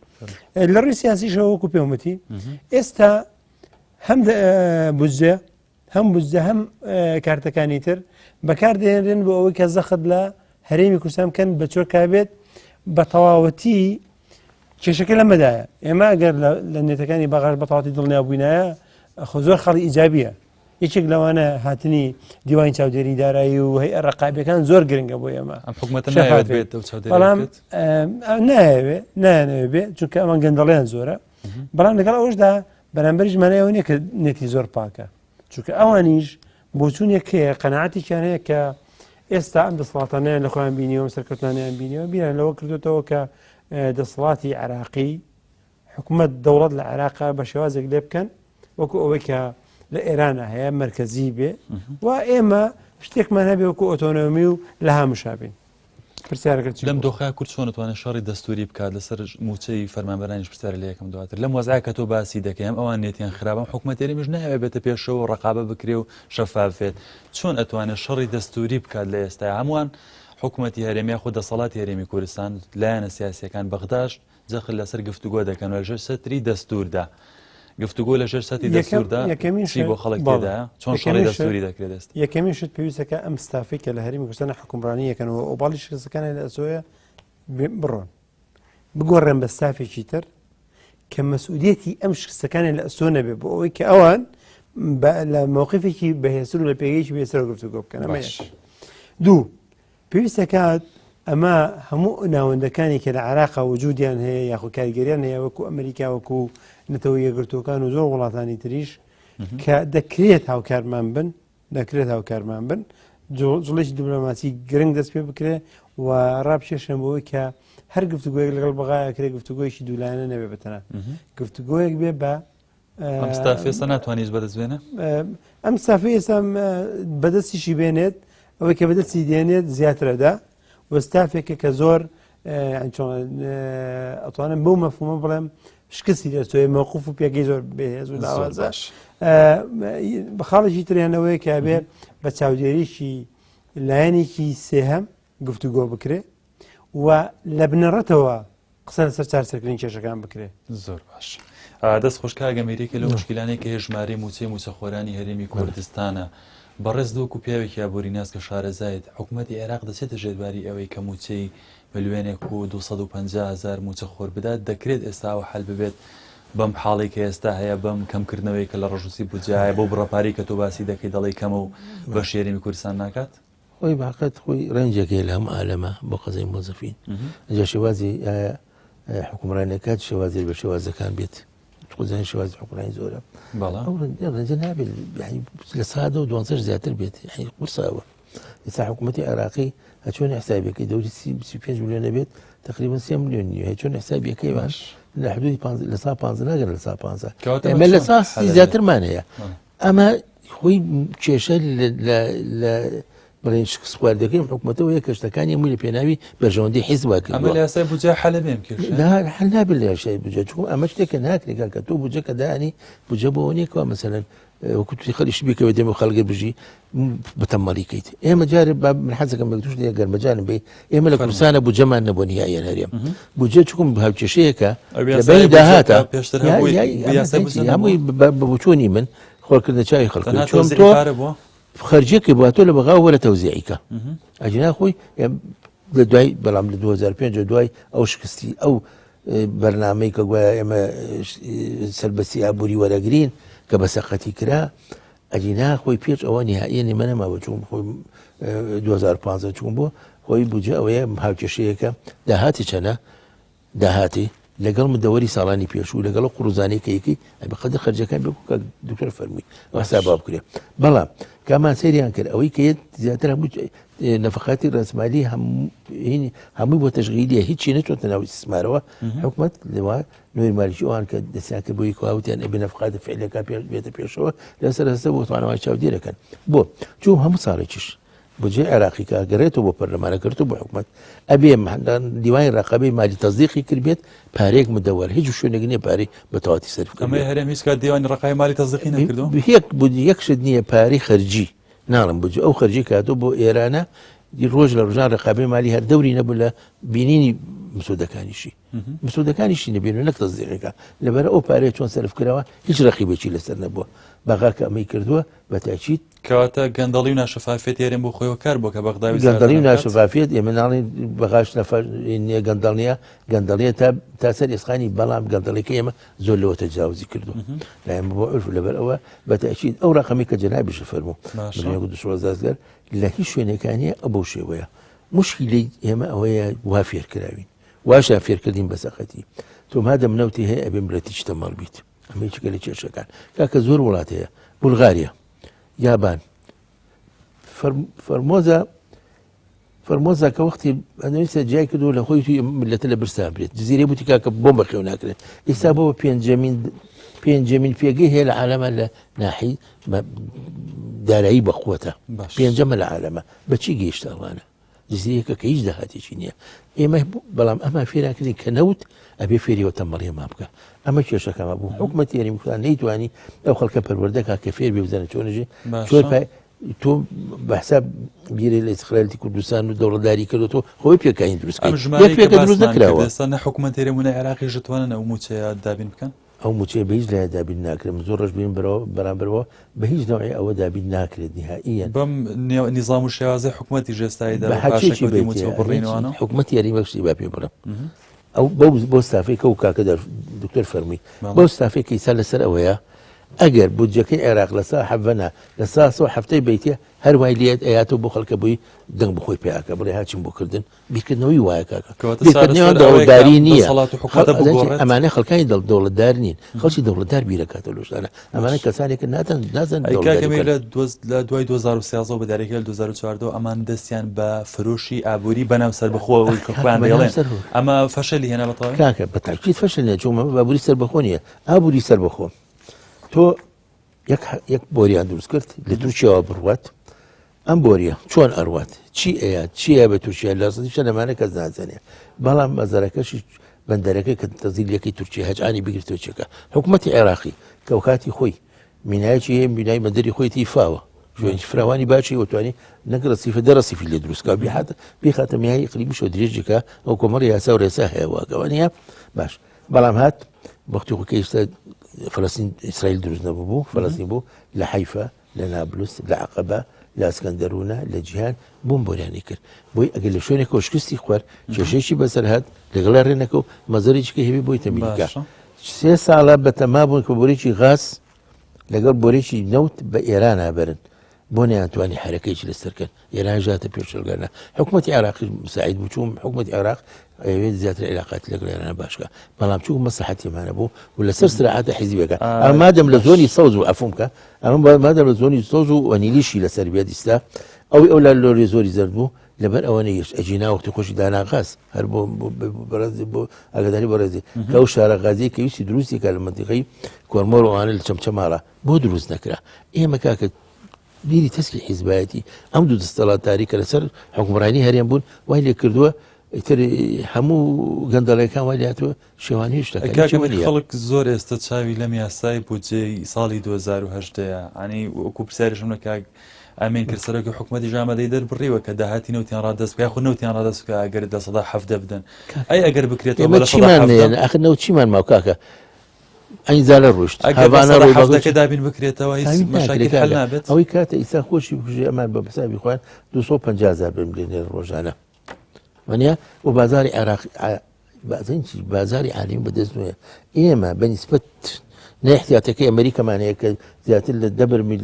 لە ڕووی سیاسیشەوە وەکو پێم وتی ئێستا هەم بودجە هەم بودجە هەم کارتەکانی تر بەکاردێنرێن بۆ ئەوەی کە زەخت لە هەرێمی کوردستان بکەن بە چۆکا بێت بە تەواوەتی کێشەکە لەمەدایە ئێمە ئەگەر لە نێتەکانی بەغاش بە تەواوەتی دڵنیا بووینایە خۆ زۆر خەڵی ئیجابیە یەکێک لەوانە هاتنی دیوانی چاودێری دارایی و هەیئە ڕقابەکان زۆر گرنگە بۆ ئێمە ئەم حکومەتە نایەوێت بێت ئەو چاودێریە بەڵام بکات؟ نایەوێ نایانەوێ بێ چونکە ئەمان گەندەڵیان زۆرە بەڵام لەگەڵ ئەوەشدا بەرامبەریش مانای ئەوە نییە کە نێتی زۆر پاکە چونکە ئەوانیش بۆچوونێک هەیە قەناعەتێکیان هەیە کە ئێستا ئەم دەسەڵاتانیان لە خۆیان بینیەوە سەرکەوتانیان بینیەوە بیران لەوە کردوێتەوە کە دەسەڵاتی عێراقی حکوومەت دەوڵەت لە عێراقا بە شێوازێک لێ بکەن وەکو ئەوەی کە لە ئێرانە هەیە مرکزی بێ و ئێمە شتێکمان هەبێ وەکو ئۆتۆنۆمی و لە هامشابین پرسیارەکە چی لەم دۆخە کورد چۆن دەتوانێت شەڕی دەستوری بکات لەسەر موچەی فەرمانبەرانیش پرسیار لە یەکەم دواتر لەم وەزعە کە تۆ باسی دەکەی هەم ئەوان نێتیان خراپە هەم حکومەت هەرێمیش نایەوێت بێتە پێشەوە و ڕەقابە بکرێ و شەفاف بێت چۆن ئەتوانێت شەڕی دەستوری بکات لە ئێستا هەمووان حکومەتی هەرێم یاخود دەسەڵاتی هەرێمی کوردستان لایەنە سیاسیەکان بەغداش جەخت لەسەر گفتوگۆ دەکەن و لەژێر سەتری دەستووردا گفتوگۆ لەژێر سەتی دەستووردا یەکەمین چی بۆ خەڵک تێدایە چۆن شەڕی دەستووری دەکرێت ئێستا یەکەمین شت پێویستەکە ئەم ستافەی کە لە هەرێمی کوردستان حکومڕانی یەکەن و ئۆباڵی شکستەکانیان لە ئەسۆیە بڕۆن. بگۆڕێن بە ستافێکی تر کە مەسئولیەتی ئەم شکستەکانی لە ئەستۆ نەبێ بۆ ئەوەی کە ئەوان لە مەوقفێکی بەهێزتر و لە پێگەیەکی بەهێزترەوە گفتوگۆ بکەن ئەمە باش. دوو پێویستەکات ئەمە هەموو ناوەندەکانی کە لە عێراقا وجودیان هەیە یاخود کاریگەریان هەیە وەکو ئەمریکا وەکو نەتەوە یەکگرتووەکان و زۆر وڵاتانی تریش کە دەکرێت هاوکارمان بن دەکرێت هاوکارمان بن جوڵێکی دیبلۆماسی گرنگ دەست پێ بکرێ و ڕابکێشن بۆی کە هەر گفتوگۆیەک لەگەڵ بەغایا کرێ گفتوگۆیەکی دوولایەنە نەبێ بەتەنە گفتوگۆیەک بێ بە ئەم ستافێستا ناتوانیت بەدەست بێنە ئەم ستافی ئێستا بەدەستیشی بێنێت ئەوەی کە بەدەستی دێنێت زیاترەدا و ستافێکە کە زۆر ئەتوانم بەو مەفهومە بڵێم شکستی دەستۆی مەوقف و پێگەی زۆر بەهێز و لاوازە بە خاڵێکی تریانەوەی کە بێ بە چاودێریی لایەنێکی سێهەم گفتوگۆ بکرێ و لە بنەڕەتەوە قسە لەسەر چارەسەرکردنی کێشەکان بکرێ. زۆر باش دەست خۆش کاک ئەمیر یەکێ لەو مشکیلانەی کە هەیە ژمارەی مووچەی مووچەخۆرانی هەرێمی کوردستانە بەڕێز وەکو پیاوێکی ئابووریناس کە شارەزایت حکوومەتی عێراق دەچێتە ژێرباری ئەوەی کە مووچەی ملیۆنێک و 250 هزار مووچەخۆر بدات دەکرێت ئێستا ئەوە حەل ببێت بەم حاڵی کە ئێستا هەیە بەم کەمکردنەوەی کە لە ڕەشنووسی بودجەیە بۆ بڕە پارەی کە تۆ باسی دەکەی دەڵێی کەمە و بەشی هەرێمی کوردستان ناکات؟ خۆی بەحقەت خۆی ڕەنجێک هەیە لە هەموو عالەمە بۆ قەزای مۆزەفین ئەجا شێوازی حکومڕانەکات شێوازی بە شێوازەکان بێت خۆزان شێوازی حکومڕانی زۆرە ئەو ڕەنجە نابێت لە سادە و دوانزەش زیاتر بێت یعنی قورساوە ئێستا حکوومەتی عێراقی هەچۆن حسابەکەی دەوری 35 میلیۆن نەبێت تقریبا 3 میلیۆن نیە چۆن حسابەکەی باش لە حدودی لە سا 15 ناگەن لە سا 15 ئێمە لە سا زیاترمان هەیە ئەمە خۆی کێشە لە بڵێن شکست خواردەکەی حکوومەتەوە یە کەشتەکانی هەمووی لە پێناوی بەرژەوەندی حیزب کردووە. ئەمە لە یاسای بودجە حەلە بێم کێشە؟ لا حەل نابێت لە یاسای بودجە چونکە ئەمە شتێکە ناکرێت کاکە تۆ بودجە کە دانی بودجە بۆ نییە کەوا مەسەلەن وەکو توی خەڵیش بکەوێت دێمە خەڵگە بژی بتەمەڵی کەیت ئێمە جارێ با من حەزەکەم بە توش لێ گەرمەجانم بێ ئێمە لە کوردستانە بودجەمان نەبوو نهائیان هەرێم بودجە چکم هاوکێشەیەکە لە بەینی داهاتە پێشتر هەمووی بە بۆچوونی من خۆکردنە چاوی خەڵک چۆن تۆ خەرجیەکەی بۆ تۆ لە بەغا وەرە تەوزیعیکە ئەجینا خۆی لە دوای بەڵام لە 2005 دوای ئەو شکستی ئەو بەرنمەی کە گوایە ئێمە سربەستی ئابووری وەرەگرین کە بە سەقەتی کرا ئەگینا خۆی پێش ئەوە نهائیە نیمە نەماوە چون خۆی 2015 چون بۆ خۆی بودجە ئەوەیە هاوکێشەیەکە داهاتی چەنە داهاتی لەگەڵ مدەوەری ساڵانی پێشوو لەگەڵ قڕزانەی کە یەکەی ئەبێ قەدر خەرجەکان بێ کە دکتۆر فەرمووی ئەو حسابا بکرێ بەڵام کامان سەیریان کرد ئەوەی کە یەت زیاتر هەموو نەفقاتی ڕەسمالی هەمووی بۆ تەشغیلیە هیچی نەچۆتە ناو ئیستثمارەوە حکومت لەوە نوری مالکی ئەوان کە دەستیان کرد بۆی کواوتیان ئەبێ نەفقات فعلەکە پێش بێتە پێشەوە لەسەر هەستە بۆ توانەوە چاودێرەکەن بۆ چوو هەموو ساڵێکیش بودجەی عێراقی کە ئەگەرێتەوە بۆ پەرلەمان ئەگەرێتەوە بۆ حکومەت ئەبێ دیوانی ڕقەبەی مالی تەزدیقی کردبێت پارەیەک مدەوەر هیچ شوێنێک نییە پارەی بە تەواتی سەرف ئەمەی هەرێم هیچ کات دیوانی ڕقای مالی تەزدیقی نەکردو یەک یەک شت نییە پارەی خەرجی ناڵم بجو ئەو خەرجی کاتۆ بۆ ئێرانە ڕۆژ لە ڕژان ڕقابەی مالی هەر دەوری نەبوو لە بینینی مسودەکانیشی مسودەکانیشی نەبین و نەک تەزدیقەکە لەبەر ئەو پارەیە چۆن سەرف کراوە هیچ ڕقیبێکی لەسەر نەبووە بەغا کە ئەمەی کردووە بە تاکید کەواتە گەندەڵی و ناشەفافیەت هەرێم بۆ خۆی هۆکار بووە کە بەغدا ویست گەندەڵی و سەردان بکات. ناشەفافیەت ئێمە ناڵێین بەغاش نەفا نییە گەندەڵ نییە گەندەڵیە تا تا سەر ئێسقانی بەڵام گەندەڵیەکەی ئێمە زۆر لەوە تەجاوزی کردووە لای ئێمە بۆ عورف لەبەر ئەوە بە تەئکید ئەو ڕەقەمی کە جەنابیشت فەرموو باشە. ملیۆن و 200 هەزار لە هیچ شوێنێکا نییە ئەو بەو شێوەیە موشکیلەی ئێمە ئەوەیە وا فێرکراوین واشیان فێرکردین بە سەقەتی تۆ مادەم نەوتی هەیە ئەبێ ملەتی تەمەڵ بیت ئەمە یەکێکە لە کێشەکان کاکە زۆر وڵات هەیە بولغاریا یابان فەرمۆزە فەرمۆزە کە وەختی ئەنویسە جیای کردو لە خۆی توی ملەتە لە برسان برێت جزیرەی بوتی کاکە بۆم بەخێو ناکرێت ئێستا بۆ پێنجەمین پێنجەمین پێگەی هەیە لە عالەمە لە ناحی دارایی بەقوەتە پێنجەمە لە عالەمە بەچی گەیشتە ئەوانە دزییەکە کە هیچ داهاتێکی نییە ئێمە بەڵام ئەمە فێران کردین کە نەوت ئەبێ فێریەوە تەمەڵیەمان بکە ئەمە کێشەکەمە بوو حکومەت یاریمکان نەیتوانی ئەو خەڵکە پەروەردەکە کە فێر بێ بزانە چۆنژی چۆن تۆ بە حساب بیرێ لە ئیسقلالەتی کوردستان و دەوڵەتداری کردو تۆ خۆی پێکانی دروست پێکە دروست نەکراوە ئێستا نە حکومەت هەرێم و نە عێراقیش دەتوانن ئەو مووچەیە دابین بکەن ئەو مووچەیە بە هیچ لایە دابین ناکرێت، من زۆر ڕەشبینم بەرامبەرەوە بە هیچ نەوعێ ئەوە دابین ناکرێت نیهائیەن. بەم نیزام و شێوازەی حکومەتیش ئێستایدا بە پاشەکەوتی مووچە و بڕینەوانە؟ حکومەتی هەرێم یەک شتی با پێ بڵێم. ئەو بەو بۆ ستافەی کە و کاکە دکتۆر فەرمی بەو ستافەی کە ئیستا لەسەر ئەوەیە ئەگەر بودجەکەی عێراق لە سا حەڤەنا لە سا سۆ هەفتەی بیتە هەر وای لێت ئەیاتەوە بۆ خەڵکە بووی دەنگ بخۆی پیاکە بڵێ هاچیم بۆ کردن بیرکردنەوەی وایە کاکە بیرکردنەوە دەوڵەتداری نییە ئەمانە خەڵکانی دڵ دەوڵەتدار نین خەڵکی دەوڵەتدار بیرەکاتەوە لەشتانە ئەمانە کەسانێکە ناتەن نازن لە دوای 2013 بە داریکە 2014 ئەمان دەستیان بە فرۆشی ئابووری بەناو سەربەخۆ کە خۆیان دەڵێن ئەمە فەشەلی هێنا بەتەواوی کاکە بە تاکید فەشل نیە چون ئابووری سەربەخۆ نییە ئابووری سەربەخۆ تۆ یەک یەک بۆریان دروست کرد لە تورکیاوە بڕوات ئەم بۆریە چۆن ئەڕوات چی ئەیە چییە بە تورکیا لە سەدی چەند لەمانە کەس نازانێ بەڵام مەزارەکەشی بەندەرەکە کە تەزیلەکەی تورکیا هەجانی بگرتەوە چێکە حکوومەتی عێراقی کە کاتی خۆی مینایەکی هەیە بینای بەندەری خۆیتی فاوە شوێنی فراوانی باشی وتوانی نەک ڕسیفە دە ڕسیفی لێ دروستکە بیحات بیخاتە میای قریبیشەوە درێژێکە ئەو کۆمەڵی یاسا و ڕێسا هەیە واگەوە نییە باش بەڵام هات وەختی خۆ کە ئێستا فلستین ئیسرائیل دروست نەبوو بوو فلستین بوو لە حیفا لە نابلس لە عقبە لە ئەسکەندەرونە لە جیهان بووم بۆریانی کرد بۆی ئەگەر لە شوێنێک شکستی خوارد کێشەیەکی بەسەر هات لەگەڵ ڕێنەکە و مەزەرێکی کە هێوی بۆی تەمیلکە سێ ساڵە بەتەما بوون کە بۆرێکی غاز لەگەڵ بۆرێکی نەوت بە ئێران بەرن بۆ نەیانتوانی حرەکەیکی لەسەر کەن ئێران ژاتە پێشلگەرنا حکوومەتی عێراقی مساعید بوو چوم حکوومەتی عێراق ئەوێت زیاتر علاقات لەگەڵ ئێران باشکە بەڵام چوو مەسلحەتیمانە بوو و لەسەر سراعاتە حیزبەکە ئەمادەم لە زۆنی سەوز و ئەفوم کە ئەمە مادەم لە زۆنی سەوز و وەنیلیشی لەسەر بێت ئیستا ئەوی ئەو لا لۆری زۆری زەرد بوو لەبەر ئەوە نەیشت ئەگینا وەختی خۆشی دانا غاز هەر بۆ بەڕێزی بۆ ئاگاداری بەڕێزی کە ئەو شارە غازی کە ویستی دروستی کە لە مەنتیقەی کۆرمۆر و ئەوانە لە چەمچەماڵە بۆ دروست نەکرا ئێمە کاکە بیری تەسکی حیزبایەتی ئەم دوو دەستەڵاتداری کە لەسەر حکومڕانی هەرێم بوون وای لێ کردووە ئیتر هەموو گەندەڵەکان وای لاتوە شێوانی شتەکە کاکە خەڵک زۆر ئێستا چاوی لەم یاسای بودجەی ساڵی 2010 ینی وەکو پرسیارشم لە کاک ئەمین کرد سەرۆکی حکوومەتی ژامەدەی دەربڕیوە کە داهاتی نەوتیان ڕادەست بکە خو نەوتیان ڕادەست بکە ئەگەر 17% بدەن ئەی ئەگەر بکرێت ئێمە چیمان ئەخر نەوت چیمان ماو کاکە ئەینزالە ڕۆشت هەڤانە ڕۆی دابین بکرێتەوە هیچ مەشاکل حل نابێت ئەوەی کاتە ئیسا خۆشی بکوژێ ئەمان بە حسابی خۆیان 250 هزار بمرێنێ ڕۆژانە وانە و بازاری عێراق بازن چی بازاری عالمی بەدەست نوێ ئێمە بە نیسبەت نە احتیاطەکەی ئەمریکامان هەیە کە زیاتر لە دە بەرمیل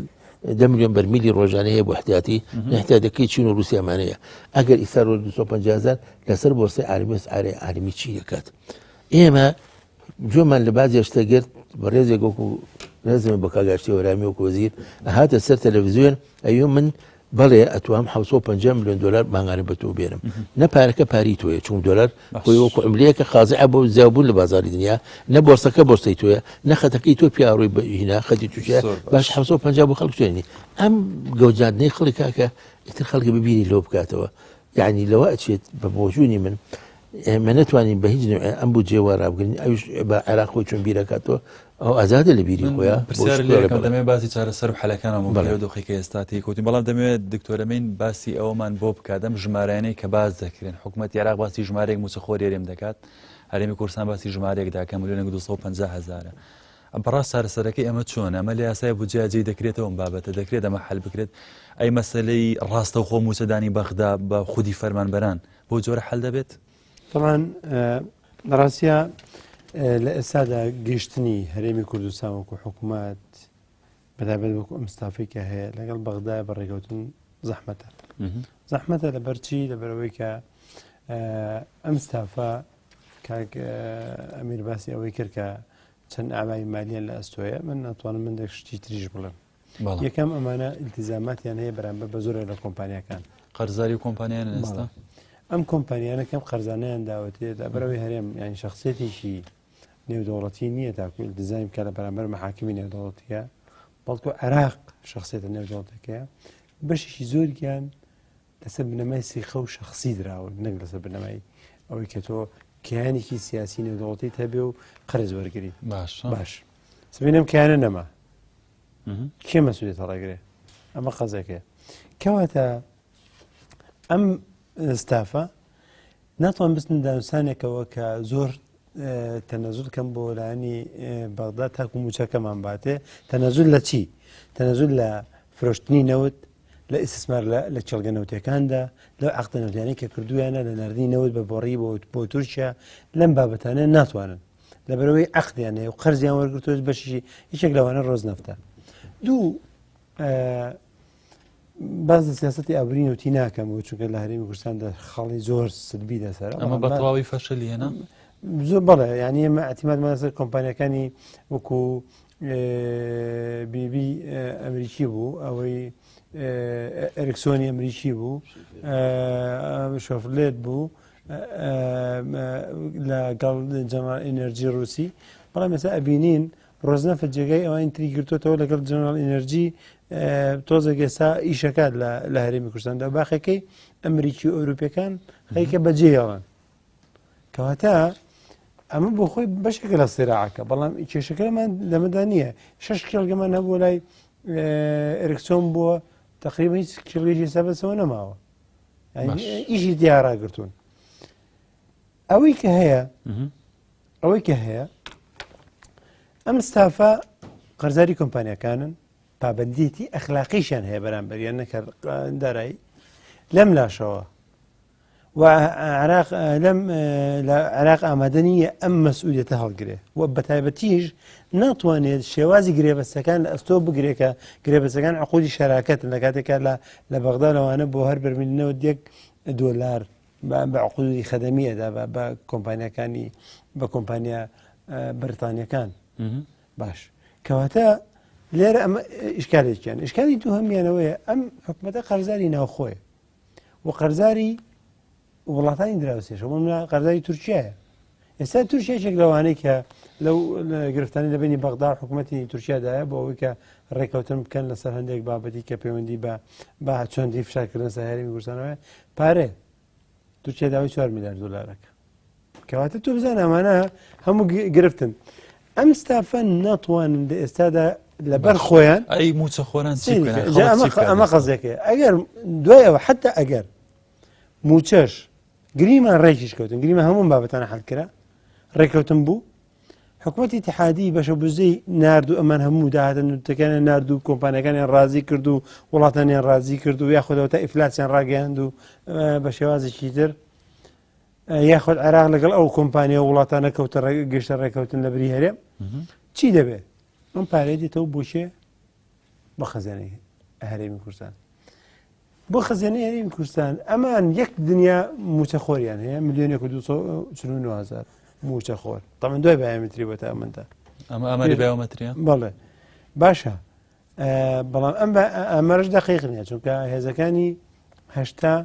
دە میلیۆن بەرمیلی ڕۆژانە هەیە بۆ احتیاطی نە احتیاطەکەی چین و رووسیامان هەیە ئەگەر ئیستا ڕۆژ 250 هزار لەسەر بۆرسەی عالمی ئارێ عالمی چی دەکات ئێمە گوێمان لە بازێ شتە گرت بەڕێزێک وەکو ڕێزم بۆ کاگاشتی وەرامی وەکو وەزیر هاتە سەر تەلەڤزیۆن ئەیو من بەڵێ ئەتوام 750 میلیۆن دلار مانگانە بە تۆ بێنم نە پارەکە پاری تۆیە چون دلار خۆی وەکو عملەیەکە خازعە بۆ زیابوون لە بازاری دنیا نە بۆرسەکە بۆرسەی تۆیە نە خەتەکەی تۆ پیاڕۆی هینا خەتی توچە باش 750 بۆ خەڵک توێنی ئەم گەوجاندنەی خەڵک کاکە ئیتر خەڵکی ببینی لەوە بکاتەوە یعنی لەوە ئەچێت بە بۆچوونی من ئێمە نەتوانین بە هیچ نوعێ ئەم بودجەیە وا ڕابگرین ئەویش بە عێراق خۆی چۆن بیرەکاتەوە ئەو ئازادە لە بیری خۆیان پرسیار لێ دەمێ باسی چارەسەر و حەلەکانەوە بەڵێ دۆخی کە ئێستا تێکەوتین بەڵام دەمەوێت دکتۆرەمین باسی ئەومان بۆ بکات ئەم ژمارانەی کە باس دەکرێن حکوومەتی عێراق باسی ژمارەیەک مووچەخۆری هەرێم دەکات هەرێمی کوردستان باسی ژمارەیەک داکە ملیۆنێک 250 هەزارە بەڕاست چارەسەرەکەی ئەمە چۆن ئەمە لە یاسای بودجە جێی دەکرێتەوە ئەم بابەتە دەکرێت ئەمە حل بکرێت ئەی مەسلەی ڕاستەوخۆ مووچەدانی بەغدا بە خودی فەرمانبەران بۆ جۆرە حل دەبێت؟ طبعا لە ڕاستە لە ئێستادا گەشتنی هەرێمی کوردستان وەکو حکوومەت بەتابەت وەکو ئەم ستافی کە هەیە لەگەڵ بەغدای بەڕێکەوتن زەحمەتە زەحمەتە لەبەرچی لەبەرەوەی کە ئەم ستافە کاک ئەمیر باسی ئەوەی کرد کە چەند ئابای مالیان لە ئەستۆیە من ناتوانم مندێک شتی تریش بڵێم یەکەم ئەمانە التزاماتیان هەیە بەرامبەر بە زۆرێک لە کۆمپانیاکان قەرزاری و کۆمپانیان ئێستا ئەم کۆمپانیانە کەم قەرزانیان داوەتێت لەبەرەوەی هەرێم یانی شخصێتێکی نێودەوڵەتی نییە تاکو التزامی بکە لە بەرامبەر محاکمی نێودەوڵەتیە بەڵکو عێراق شخصێتە نێودەوڵەتەکەیە بەشێکی زۆریان لەسەر بنەمای سیخە و شخصی دراون نەک لەسەر بنەمای ئەوەی کە تۆ کیانێکی سیاسی نێودەوڵەتیت هەبێ و قەرز وەرگری باش باش سبینم کیانە نەما کێ مەسوولێت هەڵەگرێ ئەمە قەزەکەیە کەواتە ئەم ستافە ناتوان بستن دانوسانێکەوە کە زۆر تەنەزول کەم بۆ لایەنی بەغدا تاکو موچەکەمان باتێ تەنەزول لە چی تەنەزول لە فرۆشتنی نەوت. لە ئیسیسمار لە کێڵگە نەوتەکاندا لەو عقدە نەوتیانەی کە کردویانە لە ناردنی نەوت بە بۆڕی بۆ تورکیا لەم بابەتانە ناتوانن لەبەرەوەی عقدیان هەیە و قەرزیان وەرگرتووە بەشی یەکێک لەوانە ڕۆزنەفتە دوو باز لە سیاستی ئابووری نەوتی ناکەم و چونکە لە هەرێمی کوردستاندا خاڵی زۆر سلبی لەسەر ئەمە بە تەواوی فەشەلی هێنا زۆر بەڵێ یعنی ئێمە اعتمادمان لەسەر کۆمپانیەکانی وەکو بیبی ئەمریکی بوو ئەوەی ئەرکسۆنی ئەمریکی بوو شۆفلێت بوو لەگەڵ جەنرال ئینەرجی رووسی بەڵام ئێستا ئەبینین ڕۆزنەفت جێگای ئەوانی تری گرتوتەوە لەگەڵ جەنرال ئینەرجی تۆزێک ئێستا ئیشەکات لە هەرێمی کوردستاندا باخەکەی ئەمریکی و ئەوروپیەکان خەریکە بەجێیەڵن کەواتە ئەمە بۆ خۆی بەشێکە لە سێراعەکە بەڵام کێشەکەمان لەمەدا نییە شش کێڵگەمان هەبوو لای ئەرکسۆن بووە تقریبا هیچ کێڵگەیەکی ئێستا بەسەوە نەماوە ئیشی دیاراگرتوون ئەوەی کە هەیە ئەوەی کە هەیە ئەم ستافە قەرزاری کۆمپانیەکانن پابندیتی ئەخلاقیشیان هەیە بەرامبەریان نەکرد دارایی لەم لاشەوە و عراق لەم لە عراق ئامادە نییە ئەم مەسئولیەتە هەڵگرێ و بەتایبەتیش ناتوانێت شێوازی گرێبەستەکان لە ئەستۆ بگرێ کە گرێبەستەکان عقودی شەراکەتن لە کاتێکا لە لە بەغدا لەوانە بۆ هەر بەرمیل نەوت یەک دۆلار بە عقودی خەدەمیەدا بە کۆمپانیەکانی بە کۆمپانیا بەریتانیەکان باش کەواتە لێرە ئەمە ئیشکالێکیان ئیشکالی دووهەمیانەوەیە ئەم حکومەتە قەرزاری ناوخۆیە و قەرزاری وڵاتانی دراوسێشە بۆ منە قەرزاری تورکیایە ئێستا تورکیا یەکێک لەوانەی کە لەو گرفتانی لە بینی بەغدا حکوومەتی تورکیادایە بۆ ئەوەی کە ڕێککەوتن بکەن لەسەر هەندێک بابەتی کە پەیوەندی بە بە چۆندی فشارکردن سەر هەرێمی کوردستانەوە پارێ تورکیا داوای 4 میلیارد دلارەکە کەواتە تۆ بزانە ئەمانە هەموو گرفتن ئەم ستافە ناتوانن لە ئێستادا لەبەر خۆیان ئەی موچە خۆران ئەمە قەزەکەی ئەگەر دوای ئەوە حتا ئەگەر موچەش گریمان ڕێکیش کەوتن گریمە هەموو بابەتانە حلکرا ڕێککەوتن بوو حکوومەتی اتحادی بەشە بزەی نرد و ئەمان هەموو داهاتە نوتەکانیان نرد و کۆمپانیەکانیان ڕازی کرد و وڵاتانیان ڕازی کرد و یاخودەوە تا ئیفلاسیان ڕاگەیاند و بە شێوازێکی تر یاخود عێراق لەگەڵ ئەو کۆمپانیا و وڵاتانە کەوتە گەشتە ڕێکەوتن لە بری هەرێم چی دەبێت ئەم پارەیە دێتەوە بۆچێ بە خەزێنەی هەرێمی کوردستان بۆ خەزێنەی هەرێمی کوردستان ئەمان یەک دنیا موچەخۆریان هەیە ملیۆنێک و 249هزار موچەخۆر تەمەن دوای بایۆمەتری بۆ تا ئەمەندە ئەمە ئەمەری بایۆمەتریە بەڵێ باشە بەڵام ئەم ئامارش دەقیق نییە چونکە هێزەکانی هەشتا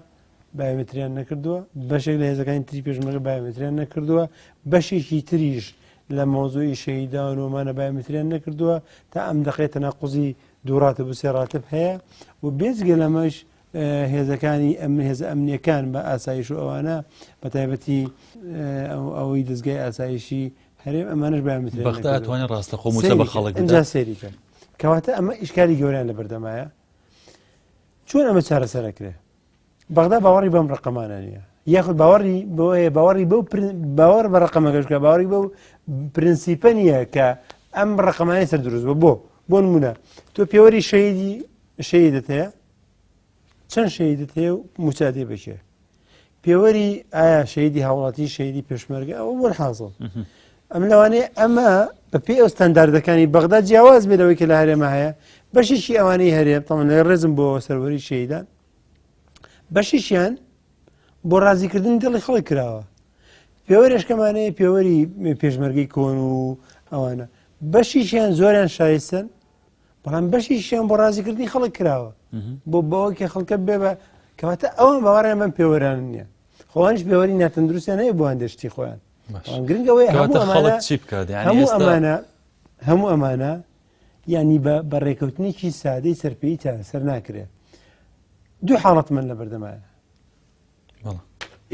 بایۆمەتریان نەکردووە بەشێک لە هێزەکانی تری پێشمەرگە بایۆمەتریان نەکردووە بەشێکی تریش لە مۆزوعی شەهیدان و ئەمانە بایۆمەتریان نەکردووە تا ئەم دەقەی تەناقوزی دوو ڕاتب و سێ ڕاتب هەیە و بێجگە لەمەش هێزەکانی ئەم هێزە ئەمنیەکان بە ئاسایش و ئەوانە بە تایبەتی ئەوەی دەستگای ئاسایشی هەرێم ئەمانش بایۆمەتریان بەغدا توانێت ڕاستەخۆ مووچە بە خەڵک بدات. ئینجا سەیری کەن کەواتە ئەمە ئیشکالی گەوریان لە بەردەمایە چۆن ئەمە چارەسەرەکرێ بەغدا باوەڕی بەم ڕقەمانە نییە یاخود باوەڕی بۆیە باوەڕی بەو باوەڕ بە ڕقەمەکەش بکە باوەڕی بەو پرنسیپە نییە کە ئەم ڕقەمانی سەر دروست بە بۆ بۆ نمونە تۆ پێوەری شەیدی شەیدت هەیە چەند شەیدت هەیە و موچادێ بکێ پێوەری ئایا شەیدی هاوڵاتی شەیدی پێشمەرگە ئەوە بۆ حاصل ئەم لەوانەیە ئەمە بە پێی ئەو ستانداردەکانی بەغدا جیاواز بێ لەوەی کە لە هەرێمە هەیە بەشێکی ئەوانەی هەرێم تەمان لە ڕێزم بۆ سەروەری شەیدان بەشێکیان بۆ ڕازیکردنی دڵی خەڵک کراوە پێوەرێشکەمانەیە پێوەری پێشمەرگەی کۆن و ئەوانە بەشیشیان زۆریان شایستن بەڵام بەشیشیان بۆ ڕازیکردنی خەڵک کراوە بۆ بەوە کە خەڵکە بێ بە کەواتە ئەوان باوەڕیان بەم پێوەران نییە خۆوانش پێوەری ناتەندروستیان هەیە بۆ هەندێک شتی خۆیان گرنگ ئەوەیە هەموو ئەمانە چی بکات هەموو ئەمانە هەموو ئەمانە یعنی بە بەڕێکەوتنێکی سادەی سەرپێی چارەسەر ناکرێت دوو حاڵەت من لە بەردەمایە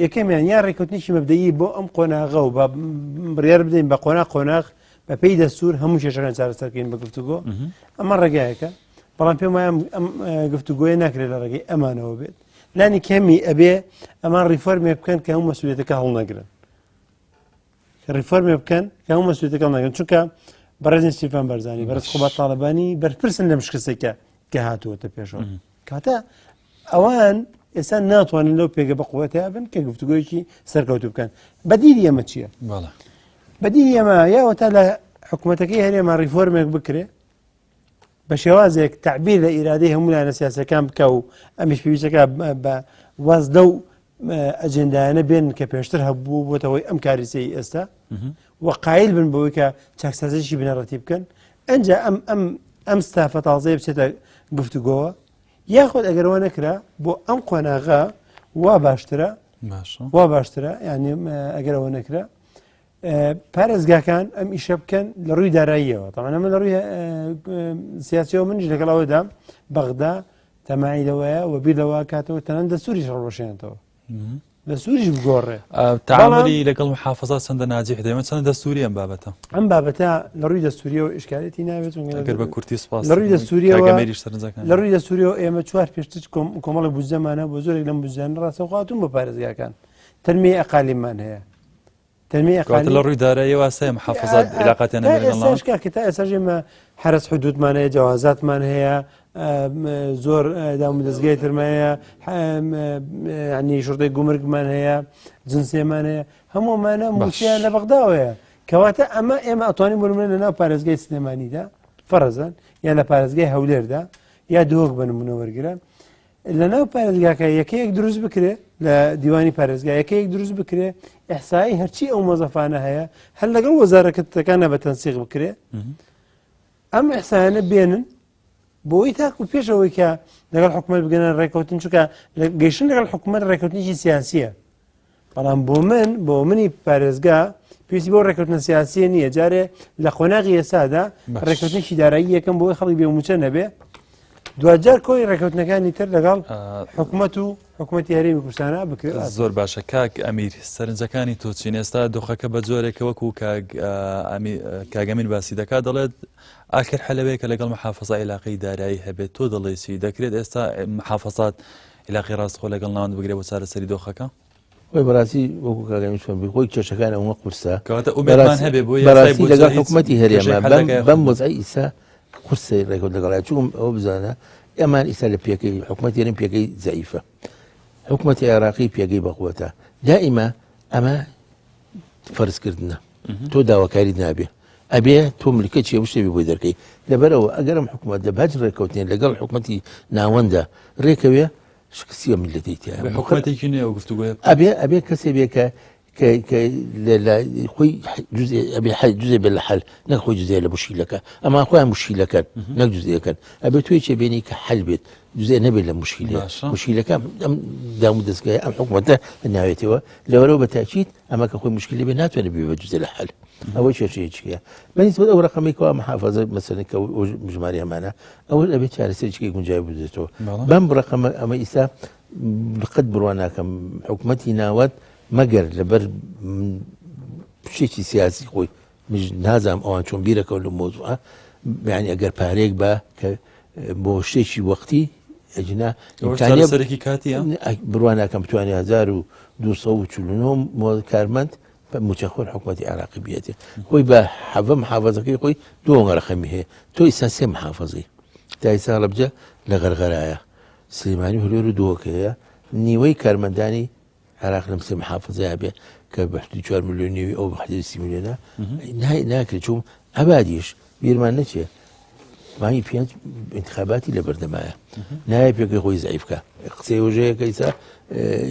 یەکەمیان یان ڕێککەوتنێکی مەبدەئی بۆ ئەم قۆناغە و بە بڕیار بدەین بە قۆناغ قۆناغ بە پێی دەستور هەموو کێشەکان چارەسەرکەین بە گفتوگۆ ئەمە ڕێگایەکە بەڵام پێم وایە ئەم گفتوگۆیە ناکرێت لە ڕێگەی ئەمانەوە بێت لانی کەمی ئەبێ ئەمان ڕیفۆرمێک بکەن کە هەموو مەسئولیەتەکە هەڵنەگرن ڕیفۆرمێ بکەن کە هەموو مەسئولیەتەکە هەڵنەگرن چونکە بەڕێز نێچیرڤان بارزانی بەڕێز قوباد تاڵەبانی بەرپرسن لەم شکستێکە کە هاتووەتە پێشەوە. کاتە ئەوان ئێستا ناتوانن لەو پێگە بە قوتیا بن کە گفتوگۆیەکی سەرکەوتو بکەن بەدیلی ئەمە چییە؟ بەدیلی ئەمە یاوە تا لە حکوومەتەکەی هەرێمە ڕیفۆرمێک بکرێ بە شێوازێک تعبیر لە ئیرادەی هەموو لایەنە سیاسەکان بکە و ئەمیش پێویستەکە بە واز لەو ئەجێندایانە بێن کە پێشتر هەبوو بۆتەوەی ئەم کاریسەی ئێستا و قایل بن بەوەی کە چاکسازیی بنەڕەتی بکەن ئەجا ئەم ئەم ئەم ستافە تازەیە بچێتە گفتوگۆوە یاخود ئەگەرەوە نەکرا بۆ ئەم قۆناغە وا باشترە وا باشترە یعنی ئەگەرەوە نەکرا پارێزگاکان ئەم ئیشە بکەن لە ڕووی داراییەوە تەمان ئەمە لە ڕووی سیاسیەوە منیش لەگەڵ ئەوەدا بەغدا تەماعی لەوەیە و بیر لەوە کاتەوە تەنان دەستوریش ڕۆشێنێتەوە دەستوریش بگۆڕێ تعاملی لەگەڵ محافظات چەندە ناجیح دەێمە چەند دەستوری ئەم بابەتە ئەم بابەتە لە ڕووی دەستوریەوە ئشکالێتی ناوێت ئەگەر بە کورتی سپاس لە ڕووی دەستوریەوە لە ڕووی دەستوریەوە ئێمە چوار پێشتر کۆمەڵی بودجەمانە بۆ زۆرێک لەم بودجانە ڕاستەوخاتون بۆ پارێزگاکان تەنمیە ئەقالیممان هەیە تەنمی ئەقالی لە ڕووی داراییەوە سێ محافظات علاقاتیان هەبێت لەگەڵ ئێستاش کاکە تا ئێستاش ئێمە حەرەس حدودمان هەیە جوازاتمان هەیە زۆر دام و دەستگای ترمان هەیە ینی شرطەی گومرگمان هەیە جنسێمان هەیە هەموومانە موچەیان لە بەغداوەیە کەواتە ئەمە ئێمە ئەتوانین بۆ نمونە لەناو پارێزگای سلێمانیدا فەرەزەن یا لە پارێزگای هەولێردا یا دهۆک بە نمونە وەرگرە لەناو پارێزگاکە یەکەیەک دروست بکرێ لە دیوانی پارێزگا یەکەیەک دروست بکرێ ئەحسایی هەرچی ئەو مۆزەفانە هەیە هەر لەگەڵ وەزارەکەتەکانە بە تەنسیق بکرێ ئەم ئەحسایانە بێنن بۆی تاکو پێشەوەی کە لەگەڵ حکوومەت بگەنە ڕێککەوتن چونکە گەیشتن لەگەڵ حکوومەت ڕێککەوتنێکی سیاسیە بەڵام بۆ من بۆ منی پارێزگا پێویستی بۆ ڕێککەوتنە سیاسیە نییە جارێ لە قۆناغی ئێستادا ڕێککەوتنێکی دارایی یەکەم بۆی خەڵک بێ موچە نەبێ دواجار کۆی ڕێککەوتنەکانی تر لەگەڵ حکوومەت و حکوومەتی هەرێمی کوردستانە بکرێت زۆر باشە کاک ئەمیر سەرنجەکانی تۆ چین ئێستا دۆخەکە بە جۆرێکە وەکو کاگەمین باسی دەکات دەڵێت ئاخر حەلەوەیە کە لەگەڵ محافظە عیلاقەی دارایی هەبێت تۆ دەڵێی چی دەکرێت ئێستا محافظات عیلاقی ڕاستخۆ لەگەڵ ناوەند بگرێ بۆ چارەسەری دۆخەکە؟ خۆی بەڕاستی وەکو کاک ئەمین چۆن بی خۆی کێشەکان ئەوە قورسە کەواتە ئومێدمان هەبێ بۆ یاسای بەڕاستی بودجە لەگەڵ هیچ حکوومەتی کێشەیەک هەرێمە حل بەم دەکا یاخود بەم وەزعی ئیسا قورسە ڕێکەوت لەگەڵ چونکە ئەوە بزانە ئەمان ئیسا لە پێکەی حکوومەتی هەرێم پێگەی زەعیفە حکوومەتی عێراقی پێگەی بەقوەتە دائیمە ئەمە فەرزکردنە تۆ داواکاریت نابێ ئەبێ تۆ ملکە چێ شتێ بۆی دەرکەی لەبەرەوە ئەگەرم حکوومەت لە باج ڕێککەوتێن لەگەڵ حکوومەتی ناوەندە ڕێکەوێ شکستیە میلەتی تیا حکوومەتێکی نوێ و گفتوگۆی ئەبێ ئەبێ کەسێ بێ کە خۆی ئەبێ جزێ بێ لە حل نەک خۆی جزێ لە مشکلەکە ئەمان خۆیان مشکلەکەن نەک جزئەکەن ئەبێ توی چێ بێنی کە حل بێت جزێ نەبێت لە مشکلە مشکلەکە ئەم دام و دەستگای ئەم حکوومەتە ناوێتەوە لەوەرەوە بە تاکیید ئەمە کە خۆی مشکلی بێ ناتوانێت بێ بە جزێ لە حل ئەوە کێشەیەکیە بەنیسبەت ئەو ڕقەمی کەوا محافظە مەسەلەن کە ژماری هەمانە ئەوە ئەبێ چارەسەرێکی گونجاوی بدرێتەوە بەم ڕقەمە ئەمە ئیسا قەت بڕوا ناکەم حکوومەتی ناوەت مەگەر لەبەر شتێکی سیاسی خۆی نازانم ئەوان چۆن بیرەکەون لە مۆزوعە یعنی ئەگەر پارێک بە کە بۆ شتێکی وەختی ئەجنا سەرێکی کاتیە بڕوا ناکەم بتوانێت 1249 کارمەند موچەخۆر حکوومەتی عراقی بێتێ خۆی بە حەڤە محافظەکەی خۆی دوو ڕقەمی هەیە تۆ ئیسا سێ محافظی تا ئیسا هەڵەبجە لە غەرغەرایە سلێمانی هەولێر و دهۆکەیە نیوەی کارمەندانی عێراق لەم سێ محافزەیە بێ کە بە 4 میلیۆن نیوی ئەو بە 30 میلیۆنە ناکرێت چوم عەبادیش بیرمان نەچێ مانگی پێنج انتخاباتی لە بەردەمایە نایە پێکەی خۆی زعیفکە قسەی وژەیەکە ئیسا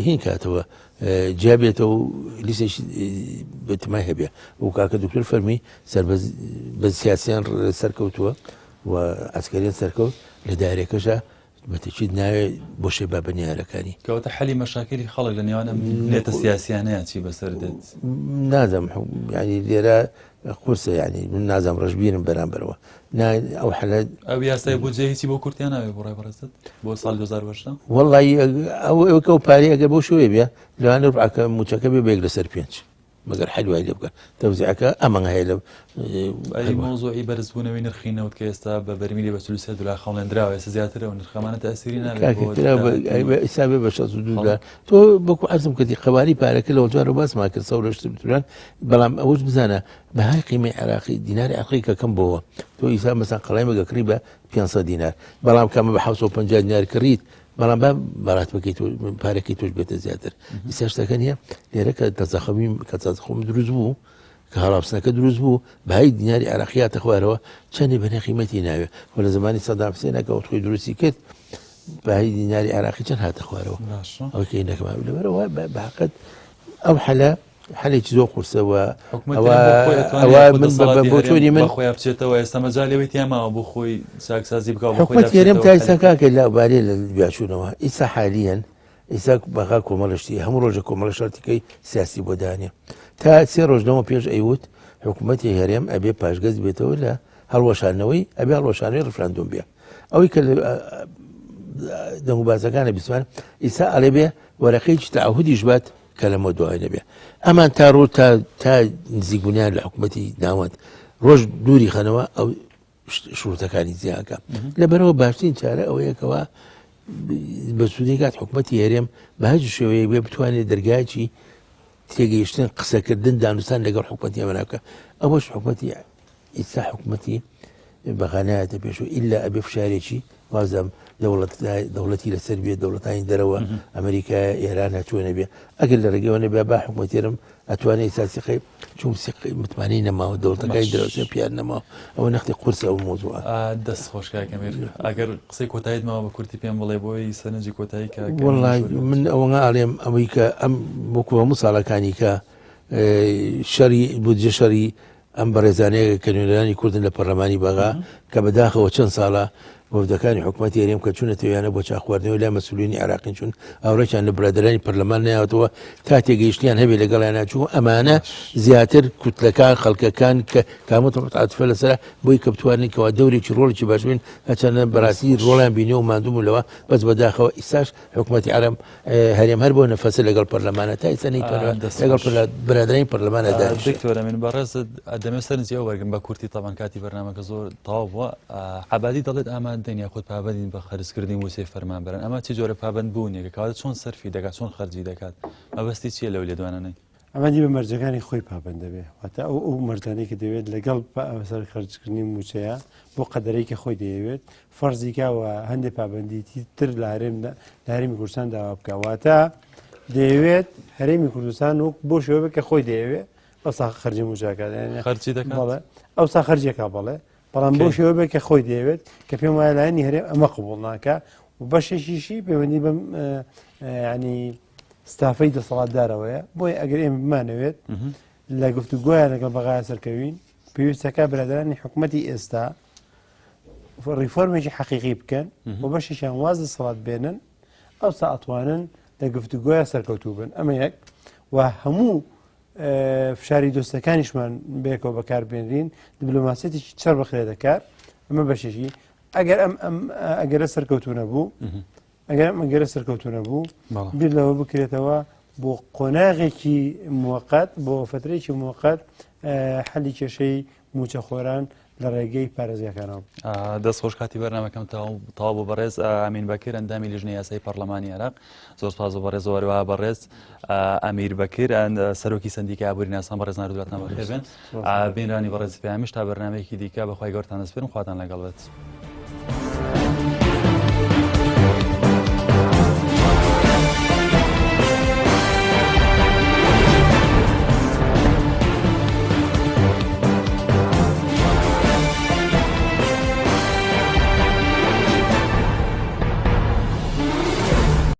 هین کاتەوە جیابێتەوە لیسێکی بەتمای هەبێ و کاکە دکتۆر فەرمی سەر بە سیاسیان سەرکەوتووە و ئەسکەریان سەرکەوت لە دارێکەشە بەتەکید ناوێ بۆشێ با بە نیارەکانی. کەواتە حەلی مەشاکیلی خەڵک لە نێوان ئەم نێتە سیاسیانەیە چی بەسەر دێت؟ نازم ینی لێرە قورسە ینی من نازم ڕەشبینم بەرامبەرەوە نا ئەو حەلە ئەو یاسای بودجە هیچی بۆ کورتیان ناوێ بۆ ڕای بەڕێزت بۆ ساڵ 2018 وەڵی ئەو ئەو پارەی ئەگەر بۆ شوێ بێ لەوانە ڕوعەکە موچەکە بێ بە یەک لەسەر پێنج. مەگەر حەل وای لێ بکەن تەوزیعەکە ئەمەنگ هەیە لە ئەی مەوزوعی بەرزبوونەوەی نرخی نەوت کە ئێستا بە بەرمیلی بە 43 دلار خەڵێندراوە ئێستا زیاتر ئەو نرخەمانە تەئسیری نابێت کاکە بۆ کرا بە داهاتی ئیسا بێ بە 62 خەڵک؟ دلار تۆ بەکو عەرزم کردی قەواری پارەکە لەوە جارە باسمان کرد سەورەش توران بەڵام ئەوەش بزانە بەهای قیمەی عێراقی دیناری عێراقی کە کەم بۆوە تۆ ئیسا مەسەن قەڵەمێک ئەکڕی بە 500 دینار بەڵام کەمە بە 750 دینار کڕیت بەڵام با بەراتبەکەی تۆ پارەکەی تۆش بێتە زیاتر ئیستا شتەکە نییە لێرە کە تەزەخەمی کە تەزەخم دروست بوو کە هەڵاوسنەکە دروست بوو بەهای دیناری عێراقیاتە خوارەوە چەندی بەنێ قیمەتی ناوێ و لە زمانی سەدام حسێنەکە وەخت خۆی دروستی کرد بەهای دیناری عێراقی چەند هاتە خوارەوە باشە ئەوەی کە نەکەمان لەبەرەوە بە حەقت ئەو حەلە حەلێکی زۆر قورسە و حکومەت ئەوە من بۆچوونی من خۆیان بچێتەوە ئێستا مەجالی ئەوەی تیا ماوە بۆ خۆی چاکسازی بکا حکومەت هەرێم تا ئیستا کاکە لە بارەی لە دویاچوونەوە ئیستا حالیەن ئیستا بەغا کۆمەڵشتی هەموو ڕۆژە کۆمەڵە شەرتیکەی سیاسی بۆ دانێ تا سێ ڕۆژنەوە پێش ئەیوت حکوومەتی هەرێم ئەبێ پاشگەز بێتەوە لە هەڵوەشانەوەی ئەبێ هەڵوەشانەوەی ڕفراندۆم بێ ئەوەی کە دەنگوبازەکانە بیستمان ئیسا ئەڵێ بێ وەرەقەیەکی تەعهودیش بات کە لەمە دوای نەبێ ئەمان تا ڕۆ تا تا نزیکبوونیان لە حکوومەتی ناوەند ڕۆژ دووری خەنەوە ئەو شروتەکانی زیاکە لەبەرەوە باشترین چارە ئەوەیەکەوە بە سوودی کات حکوومەتی هەرێم بە هەج شێوەیە بێ بتوانێت دەرگایکی تێگەیشتن قسەکردن دانوستان لەگەڵ حکوومەتی ئەمەراکە ئەوەش حکوومەتی ئیستا حکومەتی بەغا نایەتە پێش و ئیلا ئەبێ فشارێکی وازم دەوڵەت دەوڵەتی لەسەر بێت دەوڵەتانی دەرەوە ئەمریکا ئێران هەچۆنە بێ ئەگەر لە ڕێگەوە نەبێ با حکومەتێرم ئەتوانێت ئیستا سیقەی چون سیقەی متمانەی نەماوە دەوڵەتەکانی دراوسێ پیان نەماوە ئەوە نەختی قورسە ئەو مۆزوعە دەست خۆش کاک ئەمیر ئەگەر قسەی کۆتاییت ماوە بە کورتی پێم بڵێ بۆی سەرنجی کۆتایی کاک ئەمیر وەڵای شۆری من ئەوە ئەڵێم ئەوەی کە ئەم وەکو هەموو ساڵەکانی کە شەری بودجە شەری ئەم بەڕێزانەیە کە نوێنەرانی کوردن لە پەرلەمانی بەغا کە بەداخەوە چەند ساڵە وەفدەکانی حکوومەتی هەرێم کە چوونەتەوەیانە بۆ چاخواردنەوە لای مەسولینی عێراقین چون ئاوڕێکیان لە برادەرانی پەرلەمان نایەتەوە تا تێگەیشتیان هەبێ لەگەڵیانە چون ئەمانە زیاتر کوتلەکان خەڵکەکان کە کامەت عاتفە لەسەر بۆی کە بتوانین کەوا دەورێکی ڕۆڵێکی باش بین هەچەنە بەڕاستی ڕۆڵیان بینی و ماندوو لەوە بەس بەداخەوە ئیساش حکوومەتی عەرەم هەرێم هەر بۆ نەفەسە لەگەڵ پەرلەمانە تا ئێستا نەیتوانیوە لەگەڵ برادەرانی پەرلەمانە دانیشێت. دکتۆر ئەمین بەڕێزت دەمەوێت سەرنجی ئەو وەرگرم بە کورتی تەبعەن کاتی بەرنامەکە زۆر تەواو بووە عەبادی دەڵێت ئامادەین یاخود پابەندین بە خەرجکردنی مووچەی فەرمانبەران ئەمە چی جۆرە پابەندبوونێکە کەواتە چۆن سەرفی دەکات چۆن خەرجی دەکات مەبەستی چییە لەو لێدوانانەی؟ ئەمەدی بە مەرجەکانی خۆی پابەند دەبێ واتە ئەو ئەو مەرجانەی کە دەوێت لەگەڵ سەر خەرجکردنی مووچەیە بۆ قەدەرەی کە خۆی دەیەوێت فەرزی کا و هەندێک پابەندیتی تر لە هەرێم لە هەرێمی کوردستان داوا بکە واتە دەیەوێت هەرێمی کوردستان وەک بۆ شێوە بێت کە خۆی دەیەوێت ئەوسا خەرجی مووچەکە خەرجی دەکات بەڵێ ئەوسا خەرجێکا بەڵێ بەڵام بۆ شێوە بێت کە خۆی دەیەوێت کە پێم وایە لایەنی هەرێم ئەمە قبوڵ ناکە و بەشێکیشی پەیوەندی بەم ینی ستافەی دەسەڵاتدارەوەیە بۆیە ئەگەر ئێمە بمانەوێت لە گفتوگۆیان لەگەڵ بەغایا سەرکەوین پێویستەکە برادرانی حکوومەتی ئێستا ڕیفۆرمێکی حەقیقی بکەن و بەشێکیان واز دەسەڵات بێنن ئەوسا ئەتوانن لە گفتوگۆیا سەرکەوتوو بن ئەمە یەک و هەموو فشاری دۆستەکانیشمان بێکەوە بەکاربێنرین دیبلۆماسیەتێکی چڕ بخرێتە کار ئەمە بەشێکی ئەگەر ئەم ئەم ئەگەرە سەرکەوتو نەبوو ئەگەر ئەم ئەگەرە سەرکەوتو نەبوو بیر لەوە بکرێتەوە بۆ قۆناغێکی موقت بۆ فترێکی موقت حەلی کێشەی موچەخۆران لە ڕێگەی پارێزگاکانەوە. دەست خۆش کاتی بەرنامەکەم تەواو بۆ بەڕێز ئامین بەکر ئەندامی لیژنەی یاسایی پەرلەمانی عێراق زۆر سپاس بۆ بەڕێز وەروە بەڕێز ئەمیر بەکر سەرۆکی سندیکای ئابووری ناسان بەڕێز ناردواتان بەخێربێن بینرانی بەڕێز پەیامیش تا بەرنامەیەکی دیکە بەخوای گەورتان دەسپێرم خواتان لەگەڵ بێت.